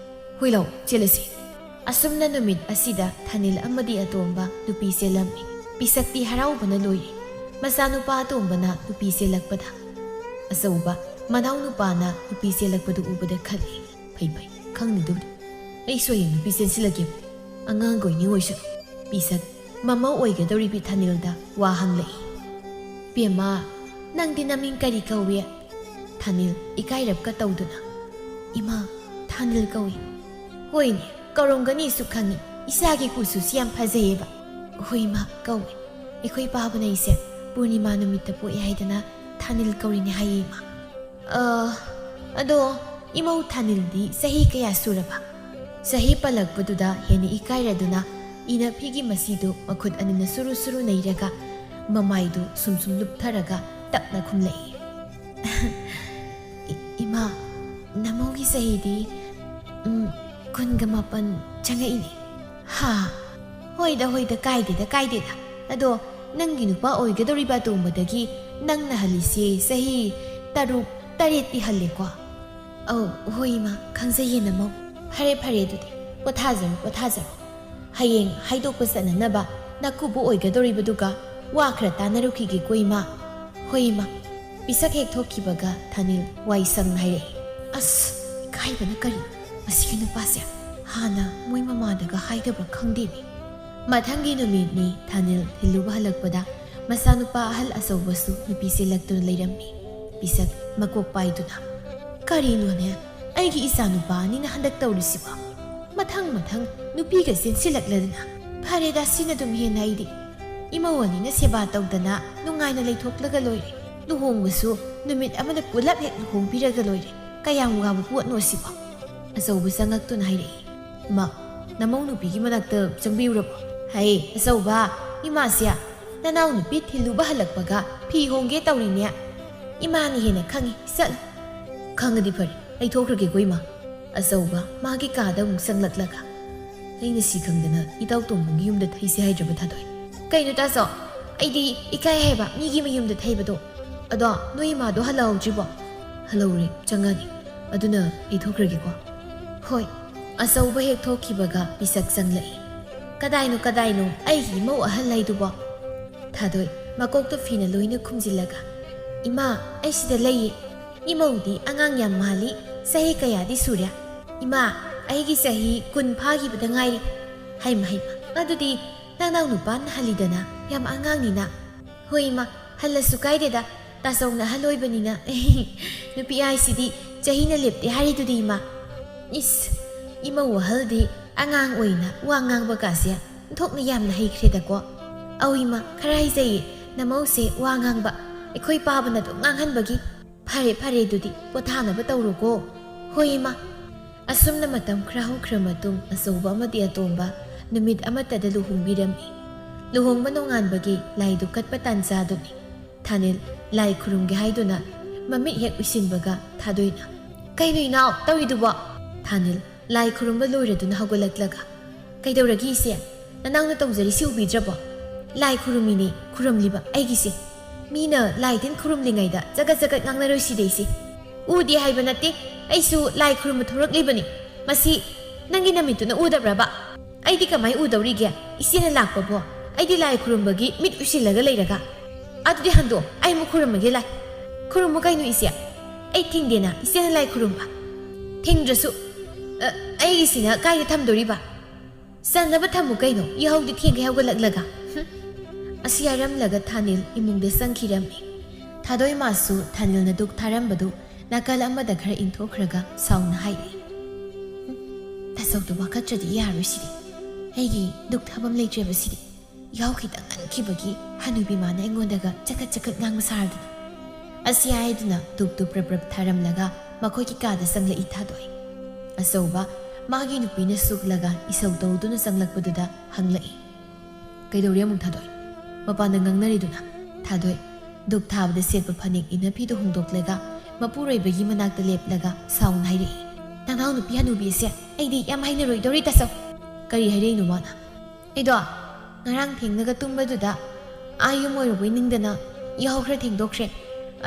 ꯍꯣꯏ ꯂꯥꯎ, ꯆꯦꯜꯂꯁꯤ꯫ ꯑꯁꯨꯝꯅ ꯅꯨꯃꯤꯠ ꯑꯁꯤꯗ ꯊꯥꯅꯤꯜ ꯑꯃꯗꯤ ꯑꯇꯣꯝꯕ ꯅꯨꯄꯤ ꯆꯦꯜꯂꯝꯃꯤ꯫ ꯄꯤꯁꯛꯇꯤ ꯍꯔꯥꯎꯕꯅ ꯂꯣꯏꯔꯦ꯫ ꯃꯆꯥꯅꯨꯄꯥ ꯑꯇꯣꯝꯕꯅ ꯅꯨꯄꯤ ꯆꯦꯜꯂꯛꯄꯗ ꯑꯆꯧꯕ ꯃꯅꯥꯎꯅꯨꯄꯥꯅ ꯅꯨꯄꯤ ꯆꯦꯜꯂꯛꯄꯗꯨ ꯎꯕꯗ ꯈꯜꯂꯤ, "ꯐꯩ ꯐꯩ, ꯈꯪꯅꯤꯗꯨꯕꯨꯗꯤ꯫ ꯑꯩꯁꯨ ꯍꯌꯦꯡ ꯅꯨꯄꯤ ꯆꯦꯟꯁꯤꯜꯂꯒꯦ꯫ ꯑꯉꯥꯡ ꯑꯣꯏꯅꯤ ꯑꯣꯏꯁꯅꯨ꯫" ꯄꯤꯁꯛ ꯃꯃꯧ ꯑꯣꯏꯒꯗꯧꯔꯤꯕꯤ ꯊꯥꯅꯤꯜꯗ ꯋꯥ ꯍꯪꯂꯛꯏ꯫ "ꯏꯕꯦꯝꯃ, ꯅꯪꯗꯤ ꯅꯃꯤꯡ ꯀꯔꯤ ꯀꯧꯏ?" ꯊꯥꯅꯤꯜ ꯏꯀꯥꯏꯔꯞꯀ ꯇꯧꯗꯨꯅ, "ꯏꯃꯥ, ꯊꯥꯅꯤꯜ ꯀꯧꯏ꯫" "ꯍꯣꯏꯅꯦ, ꯀꯧꯔꯝꯒꯅꯤꯁꯨ ꯈꯪꯉꯤ꯫ ꯏꯆꯥꯒꯤ ꯀꯨꯆꯨꯁꯤ ꯌꯥꯝ ꯐꯖꯩꯌꯦꯕ꯫" "ꯍꯣꯏ ꯏꯃꯥ, ꯀꯧꯏ꯫ ꯑꯩꯈꯣꯏ ꯄꯥꯕꯅ ꯑꯩꯁꯦ ꯄꯨꯔꯅꯤꯃꯥ ꯅꯨꯃꯤꯠꯇ ꯄꯣꯛꯑꯦ ꯍꯥꯏꯗꯅ ꯊꯥꯅꯤꯜ ꯀꯧꯔꯤꯅꯦ ꯍꯥꯏꯌꯦ ꯏꯃꯥ꯫" "ꯑ, ꯑꯗꯣ ꯏꯃꯧ ꯊꯥꯅꯤꯜꯗꯤ ꯆꯍꯤ ꯀꯌꯥ ꯁꯨꯔꯕ?" ꯆꯍꯤ ꯄꯜꯂꯛꯄꯗꯨꯗ ꯍꯦꯟꯅ ꯏꯀꯥꯏꯔꯗꯨꯅ ꯏꯅꯐꯤꯒꯤ ꯃꯁꯤꯗꯨ ꯃꯈꯨꯠ ꯑꯅꯤꯅ ꯁꯨꯔꯨ ꯁꯨꯔꯨ ꯅꯩꯔꯒ ꯃꯃꯥꯏꯗꯨ ꯁꯨꯝ ꯁꯨꯝ ꯂꯨꯞꯊꯔꯒ ꯇꯞꯅ ꯈꯨꯝꯂꯛꯏ꯫ "ꯏ-, ꯏꯃꯥ, ꯅꯃꯧꯒꯤ ꯆꯍꯤꯗꯤ, ꯎꯝ, ꯀꯨꯟꯒ ꯃꯥꯄꯟ ꯆꯪꯉꯛꯏꯅꯦ꯫" "ꯍꯥ? ꯍꯣꯏꯗ, ꯍꯣꯏꯗ, ꯀꯥꯏꯗꯦꯗ, ꯀꯥꯏꯗꯦꯗ꯫ ꯑꯗꯣ ꯅꯪꯒꯤ ꯅꯨꯄꯥ ꯑꯣꯏꯒꯗꯧꯔꯤꯕ ꯑꯇꯣꯝꯕꯗꯒꯤ ꯅꯪꯅ ꯍꯜꯂꯤꯁꯦ ꯆꯍꯤ ꯇꯔꯨꯛ, ꯇꯔꯦꯠꯇꯤ ꯍꯜꯂꯦꯀꯣ?" "ꯑꯧ, ꯍꯣꯏ ꯏꯃꯥ, ꯈꯪꯖꯩꯌꯦ ꯅꯃꯧ꯫" "ꯐꯔꯦ, ꯐꯔꯦ, ꯑꯗꯨꯗꯤ ꯄꯣꯊꯥꯖꯔꯣ, ꯄꯣꯊꯥꯖꯔꯣ꯫ ꯍꯌꯦꯡ ꯍꯥꯏꯗꯣꯛꯄ ꯆꯠꯅꯅꯕ ꯅꯀꯨꯕꯣꯛ ꯑꯣꯏꯒꯗꯧꯔꯤꯕꯗꯨꯒ ꯋꯥ ꯈꯔ ꯇꯥꯟꯅꯔꯨꯈꯤꯒꯦꯀꯣ ꯏꯃꯥ꯫" "ꯍꯣꯏ ꯏꯃꯥ꯫" ꯄꯤꯁꯛ ꯍꯦꯛ ꯊꯣꯛꯈꯤꯕꯒ ꯊꯥꯅꯤꯜ ꯋꯥꯏ ꯁꯪꯅ ꯍꯥꯏꯔꯛꯏ꯫ "ꯑꯁ, ꯏꯀꯥꯏꯕꯅ ꯀꯔꯤ? ꯃꯁꯤꯒꯤ ꯅꯨꯄꯥꯁꯦ ꯍꯥꯟꯅ ꯃꯣꯏ ꯃꯃꯥꯗꯒ ꯍꯥꯏꯗꯕ꯭ꯔꯥ ꯈꯪꯗꯦꯅꯦ꯫" ꯃꯊꯪꯒꯤ ꯅꯨꯃꯤꯠꯅꯤ ꯊꯥꯅꯤꯜ ꯊꯤꯜꯂꯨꯕ ꯍꯜꯂꯛꯄꯗ ꯃꯆꯥꯅꯨꯄꯥ ꯑꯍꯜ ꯑꯆꯧꯕꯁꯨ ꯅꯨꯄꯤ ꯆꯦꯜꯂꯛꯇꯨꯅ ꯂꯩꯔꯝꯃꯤ꯫ ꯄꯤꯁꯛ ꯃꯀꯣꯛ ꯄꯥꯏꯗꯨꯅ, "ꯀꯔꯤꯅꯣꯅꯦ, ꯑꯩꯒꯤ ꯏꯆꯥꯅꯨꯄꯥ ꯑꯅꯤꯅ ꯍꯟꯗꯛ ꯇꯧꯔꯤꯁꯤꯕꯣ? ꯃꯊꯪ ꯃꯊꯪ ꯅꯨꯄꯤꯒ ꯆꯦꯟꯁꯤꯜꯂꯛꯂꯗꯅ꯫ ꯐꯔꯦꯗ, ꯁꯤꯅ ꯑꯗꯨꯝ ꯍꯦꯟꯅ ꯑꯩꯗꯤ꯫ ꯏꯃꯧ ꯑꯅꯤꯅ ꯁꯦꯕꯥ ꯇꯧꯗꯅ ꯅꯨꯡꯉꯥꯏꯅ ꯂꯩꯊꯣꯛꯂꯒ ꯂꯣꯏꯔꯦ꯫ ꯂꯨꯍꯣꯡꯕꯁꯨ ꯅꯨꯃꯤꯠ ꯑꯃꯗ ꯄꯨꯂꯞ ꯍꯦꯛ ꯂꯨꯍꯣꯡꯕꯤꯔꯒ ꯂꯣꯏꯔꯦ꯫ ꯀꯌꯥꯝ ꯋꯥꯕ ꯄꯣꯠꯅꯣ ꯁꯤꯕꯣ?" ꯑꯆꯧꯕ ꯆꯪꯉꯛꯇꯨꯅ ꯍꯥꯏꯔꯛꯏ꯫ "ꯏꯃꯥ, ꯅꯃꯧ ꯅꯨꯄꯤꯒꯤ ꯃꯅꯥꯛꯇ ꯆꯪꯕꯤꯔꯨꯔꯕꯣ?" "ꯍꯩ ꯑꯆꯧꯕ, ꯏꯃꯥꯁꯦ ꯅꯅꯥꯎ ꯅꯨꯄꯤ ꯊꯤꯜꯂꯨꯕ ꯍꯜꯂꯛꯄꯒ ꯐꯤ ꯍꯣꯡꯒꯦ ꯇꯧꯔꯤꯅꯦ꯫ ꯏꯃꯥꯅ ꯍꯦꯟꯅ ꯈꯪꯉꯤ, ꯆꯠꯂꯨ꯫" "ꯈꯪꯉꯗꯤ ꯐꯔꯦ, ꯑꯩ ꯊꯣꯛꯈ꯭ꯔꯒꯦꯀꯣ ꯏꯃꯥ꯫" ꯑꯆꯧꯕ ꯃꯥꯒꯤ ꯀꯥꯗ ꯑꯃꯨꯛ ꯆꯪꯂꯛꯂꯒ, "ꯑꯩꯅ ꯁꯤ ꯈꯪꯗꯅ ꯏꯇꯥꯎ ꯇꯣꯝꯕꯒꯤ ꯌꯨꯝꯗ ꯊꯩꯁꯦ ꯍꯥꯏꯗ꯭ꯔꯕ ꯊꯥꯗꯣꯏ?" "ꯀꯩꯅꯣ ꯇꯥꯆꯧ, ꯑꯩꯗꯤ ꯏꯀꯥꯏ ꯍꯥꯏꯕ ꯃꯤꯒꯤ ꯃꯌꯨꯝꯗ ꯊꯩꯕꯗꯣ꯫ ꯑꯗꯣ ꯅꯣꯏ ꯏꯃꯥꯗꯣ ꯍꯜꯂꯛꯍꯧꯗ꯭ꯔꯤꯕꯣ?" "ꯍꯜꯂꯛꯍꯧꯔꯦ, ꯆꯪꯉꯛꯑꯅꯤ꯫ ꯑꯗꯨꯅ ꯑꯩ ꯊꯣꯛꯈ꯭ꯔꯒꯦꯀꯣ꯫" "ꯍꯣꯏ꯫" ꯑꯆꯧꯕ ꯍꯦꯛ ꯊꯣꯛꯈꯤꯕꯒ ꯄꯤꯁꯛ ꯆꯪꯂꯛꯏ꯫ "ꯀꯗꯥꯏꯅꯣ, ꯀꯗꯥꯏꯅꯣ ꯑꯩꯒꯤ ꯏꯃꯧ ꯑꯍꯜ ꯍꯥꯏꯗꯨꯕꯣ?" ꯊꯥꯗꯣꯏ ꯃꯀꯣꯛꯇ ꯐꯤꯅ ꯂꯣꯏꯅ ꯈꯨꯝꯖꯤꯜꯂꯒ, "ꯏꯃꯥ, ꯑꯩ ꯁꯤꯗ ꯂꯩꯌꯦ꯫ ꯏꯃꯧꯗꯤ ꯑꯉꯥꯡ ꯌꯥꯝ ꯃꯥꯜꯂꯤ꯫ ꯆꯍꯤ ꯀꯌꯥꯗꯤ ꯁꯨꯔꯦ?" "ꯏꯃꯥ, ꯑꯩꯒꯤ ꯆꯍꯤ ꯀꯨꯟ ꯐꯥꯈꯤꯕꯗ ꯉꯥꯏꯔꯤ꯫" "ꯍꯩꯃ, ꯍꯩꯃ, ꯑꯗꯨꯗꯤ ꯅꯅꯥꯎ ꯅꯨꯄꯥꯅ ꯍꯜꯂꯤꯗꯅ, ꯌꯥꯝ ꯑꯉꯥꯡꯅꯤꯅ꯫" "ꯍꯣꯏ ꯏꯃꯥ, ꯍꯜꯂꯁꯨ ꯀꯥꯏꯗꯦꯗ, ꯇꯥꯆꯧꯅ ꯑꯍꯜ ꯑꯣꯏꯕꯅꯤꯅ꯫" "ꯅꯨꯄꯤ ꯍꯥꯏꯁꯤꯗꯤ ꯆꯍꯤꯅ ꯂꯦꯞꯇꯦ ꯍꯥꯏꯔꯤꯗꯨꯗꯤ ꯏꯃꯥ꯫" "ꯏꯁ, ꯏꯃꯧ ꯑꯍꯜꯗꯤ ꯑꯉꯥꯡ ꯑꯣꯏꯅ ꯋꯥ ꯉꯥꯡꯕ ꯀꯥꯁꯦ ꯑꯣꯟꯊꯣꯛꯅ ꯌꯥꯝꯅ ꯍꯩꯈ꯭ꯔꯦꯗꯀꯣ꯫" "ꯑꯧ ꯏꯃꯥ, ꯈꯔ ꯍꯩꯖꯩꯌꯦ꯫ ꯅꯃꯧꯁꯦ ꯋꯥ ꯉꯥꯡꯕ ꯑꯩꯈꯣꯏ ꯄꯥꯕꯅ ꯑꯗꯨꯝ ꯉꯥꯡꯍꯟꯕꯒꯤ꯫" "ꯐꯔꯦ, ꯐꯔꯦ, ꯑꯗꯨꯗꯤ ꯄꯣꯊꯥꯅꯕ ꯇꯧꯔꯣꯀꯣ꯫" "ꯍꯣꯏ ꯏꯃꯥ꯫" ꯑꯁꯨꯝꯅ ꯃꯇꯝ ꯈꯔ ꯍꯧꯈ꯭ꯔ ꯃꯇꯨꯡ ꯑꯆꯧꯕ ꯑꯃꯗꯤ ꯑꯇꯣꯝꯕ ꯅꯨꯃꯤꯠ ꯑꯃꯠꯇꯗ ꯂꯨꯍꯣꯡꯕꯤꯔꯝꯃꯤ꯫ ꯂꯨꯍꯣꯡꯕ ꯅꯣꯡꯉꯥꯟꯕꯒꯤ ꯂꯥꯏꯗꯨ ꯀꯠꯄ ꯇꯥꯟꯖꯥꯗꯨꯅꯤ꯫ ꯊꯥꯅꯤꯜ ꯂꯥꯏ ꯈꯨꯔꯨꯝꯒꯦ ꯍꯥꯏꯗꯨꯅ ꯃꯃꯤꯠ ꯍꯦꯛ ꯎꯏꯁꯤꯟꯕꯒ ꯊꯥꯗꯣꯏꯅ, "ꯀꯩꯅꯣ ꯏꯅꯥꯎ ꯇꯧꯔꯤꯗꯨꯕꯣ?" ꯊꯥꯅꯤꯜ, "ꯂꯥꯏ ꯈꯨꯔꯨꯝꯕ ꯂꯣꯏꯔꯗꯨꯅ ꯍꯧꯒꯠꯂꯛꯂꯒ, ꯀꯩꯗꯧꯔꯒꯦ ꯏꯆꯦ? ꯅꯅꯥꯎꯅ ꯇꯧꯖꯔꯤꯁꯤ ꯎꯕꯤꯗ꯭ꯔꯕꯣ? ꯂꯥꯏ ꯈꯨꯔꯨꯝꯃꯤꯅꯦ, ꯈꯨꯔꯨꯝꯂꯤꯕ ꯑꯩꯒꯤꯁꯦ꯫ ꯃꯤꯅ ꯂꯥꯏ ꯇꯤꯟ ꯈꯨꯔꯨꯝꯂꯤꯉꯩꯗ ꯆꯒꯠ ꯆꯒꯠ ꯉꯥꯡꯅꯔꯣꯏꯁꯤꯗ ꯏꯆꯦ꯫ ꯎꯗꯦ ꯍꯥꯏꯕ ꯅꯠꯇꯦ, ꯑꯩꯁꯨ ꯂꯥꯏ ꯈꯨꯔꯨꯝꯕ ꯊꯣꯔꯛꯂꯤꯕꯅꯤ꯫ ꯃꯁꯤ ꯅꯪꯒꯤ ꯅꯃꯤꯠꯇꯨꯅ ꯎꯗꯕ꯭ꯔꯕ? ꯑꯩꯗꯤ ꯀꯃꯥꯏ ꯎꯗꯧꯔꯤꯒꯦ? ꯏꯆꯦꯅ ꯂꯥꯛꯄꯕꯣ? ꯑꯩꯗꯤ ꯂꯥꯏ ꯈꯨꯔꯨꯝꯕꯒꯤ ꯃꯤꯠ ꯎꯏꯁꯤꯜꯂꯒ ꯂꯩꯔꯒ?" "ꯑꯗꯨꯗꯤ ꯍꯟꯗꯣꯛ, ꯑꯩ ꯑꯃꯨꯛ ꯈꯨꯔꯨꯝꯃꯒꯦ ꯂꯥꯏ꯫" "ꯈꯨꯔꯨꯝꯃꯨ ꯀꯩꯅꯣ ꯏꯆꯦ, ꯑꯩ ꯊꯤꯡꯗꯦꯅ ꯏꯆꯦꯅ ꯂꯥꯏ ꯈꯨꯔꯨꯝꯕ꯫" "ꯊꯤꯡꯗ꯭ꯔꯁꯨ, ꯑ, ꯑꯩꯒꯤꯁꯤꯅ ꯀꯥꯏꯗ ꯊꯝꯗꯣꯔꯤꯕ? ꯆꯟꯅꯕ ꯊꯝꯃꯨ ꯀꯩꯅꯣ, ꯌꯥꯍꯧꯗꯤ ꯊꯦꯡꯈꯩ ꯍꯧꯒꯠꯂꯛꯂꯒ꯫" ꯍꯨꯝ꯫ ꯑꯁꯤ ꯍꯥꯏꯔꯝꯂꯒ ꯊꯥꯅꯤꯜ ꯏꯃꯨꯡꯗ ꯆꯪꯈꯤꯔꯝꯃꯤ꯫ ꯊꯥꯗꯣꯏꯃꯁꯨ ꯊꯥꯅꯤꯜꯅ ꯗꯨꯛ ꯊꯥꯔꯝꯕꯗꯨ ꯅꯥꯀꯜ ꯑꯃꯗ ꯈꯔ ꯏꯟꯊꯣꯛꯈ꯭ꯔꯒ ꯁꯥꯎꯅ ꯍꯥꯏꯔꯛꯏ꯫ "ꯍꯨꯝ, ꯇꯥꯆꯧꯗ ꯋꯥꯀꯠꯇ꯭ꯔꯗꯤ ꯌꯥꯔꯣꯏ ꯁꯤꯗꯤ꯫ ꯑꯩꯒꯤ ꯗꯨꯛ ꯊꯥꯐꯝ ꯂꯩꯇ꯭ꯔꯦꯕ ꯁꯤꯗꯤ꯫ ꯌꯥꯍꯧ ꯈꯤꯇꯪ ꯉꯟꯈꯤꯕꯒꯤ ꯍꯅꯨꯕꯤ ꯃꯥꯅ ꯑꯩꯉꯣꯟꯗꯒ ꯆꯀꯠ ꯆꯀꯠ ꯉꯥꯡꯕ ꯁꯥꯔꯗꯅ꯫ ꯑꯁꯤ ꯍꯥꯏꯗꯨꯅ ꯙꯨꯞꯇꯨ ꯄ꯭ꯔꯞ ꯄ꯭ꯔꯞ ꯊꯥꯔꯝꯂꯒ ꯃꯈꯣꯏꯒꯤ ꯀꯥꯗ ꯆꯪꯂꯛꯏ ꯊꯥꯗꯣꯏ꯫ ꯑꯆꯧꯕ ꯃꯥꯒꯤ ꯅꯨꯄꯤꯅ ꯁꯨꯛꯂꯒ ꯏꯁꯧ ꯇꯧꯗꯨꯅ ꯆꯪꯂꯛꯄꯗꯨꯗ ꯍꯪꯂꯛꯏ, "ꯀꯩꯗꯧꯔꯤ ꯑꯃꯨꯛ ꯊꯥꯗꯣꯏ?" ꯃꯄꯥꯟꯗ ꯉꯥꯡꯅꯔꯤꯗꯨꯅ꯫ ꯊꯥꯗꯣꯏ, ꯙꯨꯞ ꯊꯥꯕꯗ ꯁꯦꯠꯄ ꯐꯅꯦꯛ ꯏꯅꯐꯤꯗꯨ ꯍꯣꯡꯗꯣꯛꯂꯒ ꯃꯄꯨꯔꯣꯏꯕꯒꯤ ꯃꯅꯥꯛꯇ ꯂꯦꯞꯂꯒ ꯁꯥꯎꯅ ꯍꯥꯏꯔꯛꯏ, "ꯅꯅꯥꯎ ꯅꯨꯄꯤ ꯍꯅꯨꯕꯤ ꯑꯁꯦ ꯑꯩꯗꯤ ꯌꯥꯝ ꯍꯩꯅꯔꯣꯏꯗꯧꯔꯤ ꯇꯥꯆꯧ!" "ꯀꯔꯤ ꯍꯥꯏꯔꯛꯏꯅꯣ ꯃꯥꯅ?" "ꯑꯩꯗꯣ ꯉꯔꯥꯡ ꯊꯦꯡꯅꯒ ꯇꯨꯝꯕꯗꯨꯗ ꯑꯥ ꯌꯨꯝ ꯑꯣꯏꯔꯨꯕꯩ ꯅꯤꯡꯗꯅ ꯌꯥꯍꯧ ꯈꯔ ꯊꯦꯡꯗꯣꯛꯈ꯭ꯔꯦ꯫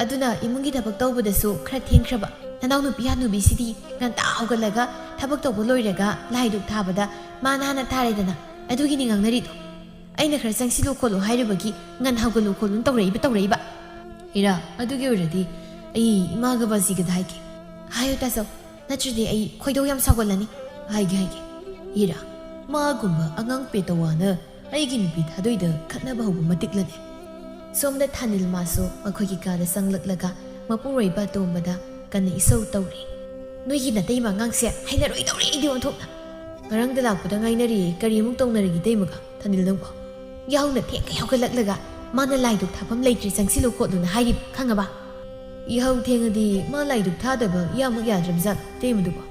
ꯑꯗꯨꯅ ꯏꯃꯨꯡꯒꯤ ꯊꯕꯛ ꯇꯧꯕꯗꯁꯨ ꯈꯔ ꯊꯦꯡꯈ꯭ꯔꯕ꯫ ꯅꯅꯥꯎ ꯅꯨꯄꯤ ꯍꯅꯨꯕꯤꯁꯤꯗꯤ ꯉꯟꯇꯥ ꯍꯧꯒꯠꯂꯒ ꯊꯕꯛ ꯇꯧꯕ ꯂꯣꯏꯔꯒ ꯂꯥꯏ ꯙꯨꯛ ꯊꯥꯕꯗ ꯃꯥꯅ ꯍꯥꯟꯅ ꯊꯥꯔꯦꯗꯅ꯫ ꯑꯗꯨꯒꯤꯅꯤ ꯉꯥꯡꯅꯔꯤꯗꯣ꯫ ꯑꯩꯅ ꯈꯔ ꯆꯪꯁꯤꯜꯂꯨ ꯈꯣꯠꯂꯨ ꯍꯥꯏꯔꯨꯕꯒꯤ ꯉꯟ ꯍꯧꯒꯠꯂꯨ ꯈꯣꯠꯂꯨꯅ ꯇꯧꯔꯛꯏꯕ ꯇꯧꯔꯛꯏꯕ꯫" "ꯏꯔꯥ, ꯑꯗꯨꯒꯤ ꯑꯣꯏꯔꯗꯤ ꯑꯩ ꯏꯃꯥꯒ ꯕꯥꯖꯤꯒꯗ ꯍꯥꯏꯒꯦ꯫" "ꯍꯥꯏꯌꯨ ꯇꯥꯆꯧ, ꯅꯠꯇ꯭ꯔꯗꯤ ꯑꯩ ꯈꯣꯏꯗꯧ ꯌꯥꯝ ꯁꯥꯎꯒꯠꯂꯅꯤ꯫" "ꯍꯥꯏꯒꯦ ꯍꯥꯏꯒꯦ꯫ ꯏꯔꯥ, ꯃꯥꯒꯨꯝꯕ ꯑꯉꯥꯡ ꯄꯦꯇꯋꯥꯅ ꯑꯩꯒꯤ ꯅꯨꯄꯤ ꯊꯥꯗꯣꯏꯗ ꯈꯠꯅꯕ ꯍꯧꯕ ꯃꯇꯤꯛꯂꯅꯦ?" ꯁꯣꯝꯗ ꯊꯥꯅꯤꯜ ꯃꯥꯁꯨ ꯃꯈꯣꯏꯒꯤ ꯀꯥꯗ ꯆꯪꯂꯛꯂꯒ ꯃꯄꯨꯔꯣꯏꯕ ꯑꯇꯣꯝꯕꯗ ꯀꯟꯅ ꯏꯁꯧ ꯇꯧꯔꯤ꯫ "ꯅꯣꯏꯒꯤ ꯅꯇꯩꯃ ꯑꯉꯥꯡꯁꯦ ꯍꯩꯅꯔꯣꯏꯗꯧꯔꯤ ꯑꯩꯗꯤ ꯑꯣꯟꯊꯣꯛꯅ꯫ ꯉꯔꯥꯡꯗ ꯂꯥꯛꯄꯗ ꯉꯥꯏꯅꯔꯤꯌꯦ, ꯀꯔꯤ ꯑꯃꯨꯛ ꯇꯧꯅꯔꯒꯦ ꯏꯇꯩꯃꯒ ꯊꯥꯅꯤꯜ ꯅꯪꯕꯣ? ꯌꯥꯍꯧꯅ ꯊꯦꯡꯈꯩ ꯍꯧꯒꯠꯂꯛꯂꯒ ꯃꯥꯅ ꯂꯥꯏ ꯙꯨꯛ ꯊꯥꯐꯝ ꯂꯩꯇ꯭ꯔꯦ ꯆꯪꯁꯤꯜꯂꯨ ꯈꯣꯠꯂꯨꯅ ꯍꯥꯏꯔꯤꯕ ꯈꯪꯉꯕ?" "ꯌꯥꯍꯧ ꯊꯦꯡꯉꯗꯤ ꯃꯥ ꯂꯥꯏ ꯙꯨꯛ ꯊꯥꯗꯕ ꯌꯥꯃꯨꯛ ꯌꯥꯗ꯭ꯔꯕꯖꯥꯠꯂꯣ ꯏꯇꯩꯃꯗꯨꯕꯣ?"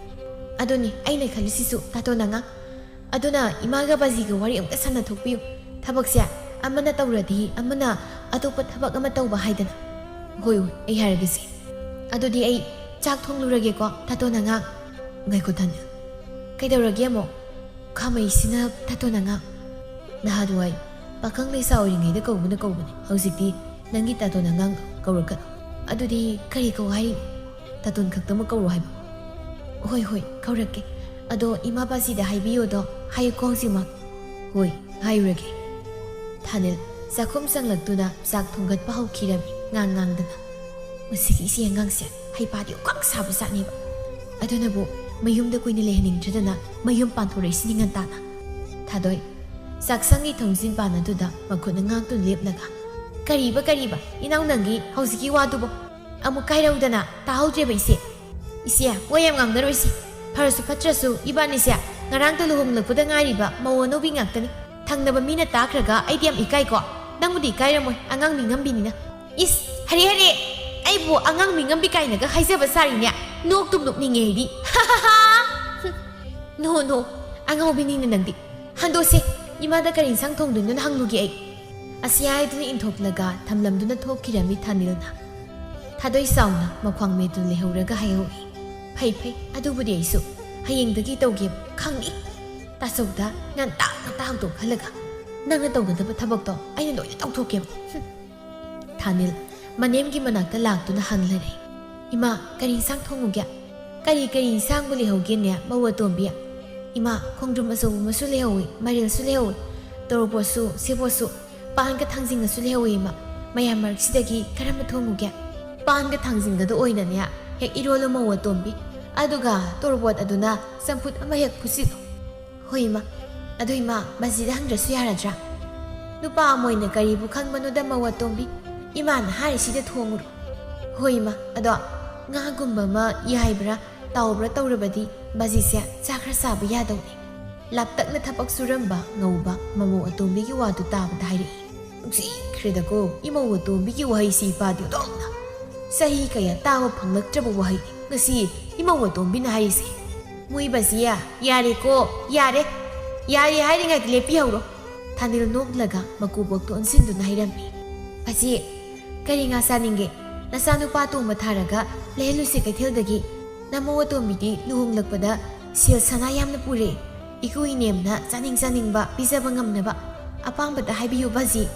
"ꯑꯗꯨꯅꯤ ꯑꯩꯅ ꯈꯜꯂꯤꯁꯤꯁꯨ ꯇꯥꯇꯣꯟ ꯑꯉꯥꯡ꯫ ꯑꯗꯨꯅ ꯏꯃꯥꯒ ꯕꯥꯖꯤꯒ ꯋꯥꯔꯤ ꯑꯃꯨꯛꯇ ꯁꯥꯟꯅꯊꯣꯛꯄꯤꯌꯨ꯫ ꯊꯕꯛꯁꯦ ꯑꯃꯅ ꯇꯧꯔꯗꯤ ꯑꯃꯅ ꯑꯇꯣꯞꯄ ꯊꯕꯛ ꯑꯃ ꯇꯧꯕ ꯍꯥꯏꯗꯅ꯫" "ꯍꯣꯏ ꯍꯣꯏ, ꯑꯩ ꯍꯥꯏꯔꯒꯦꯁꯦ꯫ ꯑꯗꯨꯗꯤ ꯑꯩ ꯆꯥꯛ ꯊꯣꯡꯂꯨꯔꯒꯦꯀꯣ ꯇꯥꯇꯣꯟ ꯑꯉꯥꯡ꯫" "ꯉꯥꯏꯈꯣ ꯊꯥꯅꯤꯜ, ꯀꯩꯗꯧꯔꯒꯦ ꯑꯃꯨꯛ? ꯈꯥꯃꯩꯁꯤꯅ ꯇꯥꯇꯣꯟ ꯑꯉꯥꯡ꯫ ꯅꯍꯥꯟꯋꯥꯏ ꯄꯥꯈꯪ ꯂꯩꯁꯥ ꯑꯣꯏꯔꯤꯉꯩꯗ ꯀꯧꯕꯅ ꯀꯧꯕꯅꯦ, ꯍꯧꯖꯤꯛꯇꯤ ꯅꯪꯒꯤ ꯇꯥꯇꯣꯟ ꯑꯉꯥꯡ ꯀꯧꯔꯛꯀꯅꯨ꯫ ꯑꯗꯨꯗꯤ ꯀꯔꯤ ꯀꯧ ꯍꯥꯏꯔꯤꯅꯣ? ꯇꯥꯇꯣꯟ ꯈꯛꯇꯃꯛ ꯀꯧꯔꯣ ꯍꯥꯏꯕ?" "ꯍꯣꯏ ꯍꯣꯏ, ꯀꯧꯔꯛꯀꯦ꯫ ꯑꯗꯣ ꯏꯃꯥ ꯕꯥꯖꯤꯗ ꯍꯥꯏꯕꯤꯌꯣꯗꯣ ꯍꯥꯏꯌꯨꯀꯣ ꯍꯧꯖꯤꯛꯃꯛ꯫" "ꯍꯣꯏ, ꯍꯥꯏꯔꯨꯔꯒꯦ꯫" ꯊꯥꯅꯤꯜ ꯆꯥꯛꯈꯨꯝ ꯆꯪꯂꯛꯇꯨꯅ ꯆꯥꯛ ꯊꯣꯡꯒꯠꯄ ꯍꯧꯈꯤꯔꯝꯃꯤ ꯉꯥꯡ ꯉꯥꯡꯗꯅ꯫ "ꯃꯁꯤꯒꯤ ꯏꯆꯦ ꯑꯉꯥꯡꯁꯦ ꯍꯩꯄꯥꯗꯤ ꯑꯣꯀꯥꯛ ꯁꯥꯕ ꯖꯥꯠꯅꯦꯕ꯫ ꯑꯗꯨꯅꯕꯨ ꯃꯌꯨꯝꯗ ꯀꯨꯏꯅ ꯂꯩꯍꯟꯅꯤꯡꯗ꯭ꯔꯗꯅ ꯃꯌꯨꯝ ꯄꯥꯟꯊꯣꯔꯛꯏꯁꯤꯅꯤ ꯉꯟꯇꯥꯅ꯫" ꯊꯥꯗꯣꯏ ꯆꯥꯛꯁꯪꯒꯤ ꯊꯣꯡꯖꯤꯟ ꯄꯥꯟ ꯑꯗꯨꯗ ꯃꯈꯨꯠꯅ ꯉꯥꯛꯇꯨꯅ ꯂꯦꯞꯂꯒ, "ꯀꯔꯤꯕ, ꯀꯔꯤꯕ? ꯏꯅꯥꯎ ꯅꯪꯒꯤ ꯍꯧꯖꯤꯛꯀꯤ ꯋꯥꯗꯨꯕꯣ? ꯑꯃꯨꯛ ꯀꯥꯏꯔꯧꯗꯅ ꯇꯥꯍꯧꯗ꯭ꯔꯦꯕ ꯏꯆꯦ꯫" "ꯏꯆꯦ, ꯋꯥ ꯌꯥꯝ ꯉꯥꯡꯅꯔꯣꯏꯁꯤ꯫ ꯐꯔꯁꯨ ꯐꯠꯇ꯭ꯔꯁꯨ ꯏꯕꯥꯅꯤꯁꯦ ꯉꯔꯥꯡꯇ ꯂꯨꯍꯣꯡꯂꯛꯄꯗ ꯉꯥꯏꯔꯤꯕ ꯃꯧ ꯑꯅꯧꯕꯤ ꯉꯥꯛꯇꯅꯤ꯫ ꯊꯪꯅꯕ ꯃꯤꯅ ꯇꯥꯈ꯭ꯔꯒ ꯑꯩꯗꯤ ꯌꯥꯝ ꯏꯀꯥꯏꯀꯣ꯫ ꯅꯪꯕꯨꯗꯤ ꯏꯀꯥꯏꯔꯝꯃꯣꯏ, ꯑꯉꯥꯡ ꯃꯤ ꯉꯝꯕꯤꯅꯤꯅ꯫ ꯏꯁ, ꯍꯔꯦ ꯍꯔꯦ, ꯑꯩꯕꯨ ꯑꯉꯥꯡ ꯃꯤ ꯉꯝꯕꯤ ꯀꯥꯏꯅꯒ ꯍꯥꯏꯖꯕ ꯁꯥꯔꯤꯅꯦ꯫ ꯅꯣꯛꯇꯨꯝ ꯅꯣꯛꯅꯤꯡꯉꯦ ꯑꯩꯗꯤ꯫ ꯅꯣ ꯅꯣ, ꯑꯉꯥꯎꯕꯤꯅꯤꯅ ꯅꯪꯗꯤ꯫ ꯍꯟꯗꯣꯛꯁꯦ, ꯏꯃꯥꯗ ꯀꯔꯤ ꯏꯟꯁꯥꯡ ꯊꯣꯡꯗꯣꯏꯅꯣꯅ ꯍꯪꯂꯨꯒꯦ ꯑꯩ꯫ ꯑꯁꯤ ꯍꯥꯏꯗꯨꯅ ꯏꯟꯊꯣꯛꯂꯒ ꯊꯝꯂꯝꯗꯨꯅ ꯊꯣꯛꯈꯤꯔꯝꯃꯤ ꯊꯥꯅꯤꯜꯅ꯫ ꯊꯥꯗꯣꯏ ꯆꯥꯎꯅ ꯃꯈ꯭ꯋꯥꯡ ꯃꯦꯠꯇꯨꯅ ꯂꯩꯍꯧꯔꯒ ꯍꯥꯏꯍꯧꯏ, "ꯐꯩ ꯐꯩ, ꯑꯗꯨꯕꯨꯗꯤ ꯑꯩꯁꯨ ꯍꯌꯦꯡꯗꯒꯤ ꯇꯧꯒꯦꯕ, ꯈꯪꯏ꯫ ꯇꯥꯆꯧꯗ ꯉꯟꯇꯥ ꯉꯟꯇꯥ ꯍꯧꯗꯣꯛꯍꯜꯂꯒ ꯅꯪꯅ ꯇꯧꯒꯗꯕ ꯊꯕꯛꯇꯣ ꯑꯩꯅ ꯂꯣꯏꯅ ꯇꯧꯊꯣꯛꯀꯦꯕ꯫" ꯍꯨꯝ꯫ ꯊꯥꯅꯤꯜ ꯃꯅꯦꯝꯒꯤ ꯃꯅꯥꯛꯇ ꯂꯥꯛꯇꯨꯅ ꯍꯪꯂꯔꯦ, "ꯏꯃꯥ, ꯀꯔꯤ ꯏꯟꯁꯥꯡ ꯊꯣꯡꯉꯨꯒꯦ?" "ꯀꯔꯤ ꯀꯔꯤ ꯏꯟꯁꯥꯡꯕꯨ ꯂꯩꯍꯧꯒꯦꯅꯦ, ꯃꯧ ꯑꯇꯣꯝꯕꯤ?" "ꯏꯃꯥ, ꯈꯣꯡꯗ꯭ꯔꯨꯝ ꯑꯆꯧꯕ ꯑꯃꯁꯨ ꯂꯩꯍꯧꯏ, ꯃꯥꯏꯔꯦꯜꯁꯨ ꯂꯩꯍꯧꯏ, ꯇꯣꯔꯣꯕꯣꯠꯁꯨ, ꯁꯦꯕꯣꯠꯁꯨ, ꯄꯥꯟꯒ ꯊꯥꯡꯖꯤꯡꯒꯁꯨ ꯂꯩꯍꯧꯏ ꯏꯃꯥ꯫ ꯃꯌꯥꯝ ꯃꯔꯛꯁꯤꯗꯒꯤ ꯀꯔꯝꯕ ꯊꯣꯡꯉꯨꯒꯦ?" "ꯄꯥꯟꯒ ꯊꯥꯡꯖꯤꯡꯒꯗꯣ ꯑꯣꯏꯅꯅꯦ ꯍꯦꯛ ꯏꯔꯣꯜꯂꯣ ꯃꯧ ꯑꯇꯣꯝꯕꯤ, ꯑꯗꯨꯒ ꯇꯣꯔꯣꯕꯣꯠ ꯑꯗꯨꯅ ꯆꯝꯐꯨꯠ ꯑꯃ ꯍꯦꯛ ꯐꯨꯠꯆꯤꯜꯂꯣ꯫" "ꯍꯣꯏ ꯏꯃꯥ꯫ ꯑꯗꯣ ꯏꯃꯥ, ꯕꯥꯖꯤꯗ ꯍꯪꯗ꯭ꯔꯁꯨ ꯌꯥꯔꯗ꯭ꯔꯥ?" "ꯅꯨꯄꯥ ꯑꯃ ꯑꯣꯏꯅ ꯀꯔꯤꯕꯨ ꯈꯪꯕꯅꯣꯗ ꯃꯧ ꯑꯇꯣꯝꯕꯤ, ꯏꯃꯥꯅ ꯍꯥꯏꯔꯤꯁꯤꯗ ꯊꯣꯡꯉꯨꯔꯣ꯫" "ꯍꯣꯏ ꯏꯃꯥ, ꯑꯗꯣ ꯉꯥꯒꯨꯝꯕ ꯑꯃ ꯌꯥꯏꯕ꯭ꯔꯥ, ꯇꯥꯎꯕ꯭ꯔꯥ ꯇꯧꯔꯕꯗꯤ ꯕꯥꯖꯤꯁꯦ ꯆꯥꯛ ꯈꯔ ꯆꯥꯕ ꯌꯥꯗꯧꯅꯤ꯫" ꯂꯥꯞꯇꯛꯅ ꯊꯕꯛ ꯁꯨꯔꯝꯕ ꯉꯧꯕ ꯃꯃꯧ ꯑꯇꯣꯝꯕꯤꯒꯤ ꯋꯥꯗꯨ ꯇꯥꯕꯗ ꯍꯥꯏꯔꯛꯏ, "ꯅꯨꯡꯁꯤꯈ꯭ꯔꯦꯗꯀꯣ, ꯏꯃꯧ ꯑꯇꯣꯝꯕꯤꯒꯤ ꯋꯥꯍꯩꯁꯤ ꯏꯄꯥꯗꯤ ꯑꯣꯟꯊꯣꯛꯅ ꯆꯍꯤ ꯀꯌꯥ ꯇꯥꯕ ꯐꯪꯂꯛꯇ꯭ꯔꯕ ꯋꯥꯍꯩꯅꯤ ꯉꯁꯤ ꯏꯃꯧ ꯑꯇꯣꯝꯕꯤꯅ ꯍꯥꯏꯔꯤꯁꯦ꯫" "ꯃꯣꯏ ꯕꯥꯖꯤ, ꯌꯥꯔꯦꯀꯣ, ꯌꯥꯔꯦ꯫ ꯌꯥꯔꯦ ꯍꯥꯏꯔꯤꯉꯩꯗ ꯂꯦꯞꯄꯤꯍꯧꯔꯣ꯫" ꯊꯥꯅꯤꯜ ꯅꯣꯛꯂꯒ ꯃꯀꯨꯕꯣꯛꯇ ꯑꯣꯟꯁꯤꯟꯗꯨꯅ ꯍꯥꯏꯔꯝꯃꯤ, "ꯕꯥꯖꯤ, ꯀꯔꯤ ꯉꯥ ꯆꯥꯅꯤꯡꯒꯦ? ꯅꯆꯥꯅꯨꯄꯥ ꯑꯇꯣꯝꯕ ꯊꯥꯔꯒ ꯂꯩꯍꯜꯂꯨꯁꯦ ꯀꯩꯊꯦꯜꯗꯒꯤ꯫ ꯅꯃꯧ ꯑꯇꯣꯝꯕꯤꯗꯤ ꯂꯨꯍꯣꯡꯂꯛꯄꯗ ꯁꯦꯜ ꯁꯅꯥ ꯌꯥꯝꯅ ꯄꯨꯔꯦ꯫ ꯏꯀꯨ ꯏꯅꯦꯝꯅ ꯆꯥꯅꯤꯡ ꯆꯥꯅꯤꯡꯕ ꯄꯤꯖꯕ ꯉꯝꯅꯕ ꯑꯄꯥꯝꯕꯗ ꯍꯥꯏꯕꯤꯌꯨ ꯕꯥꯖꯤ꯫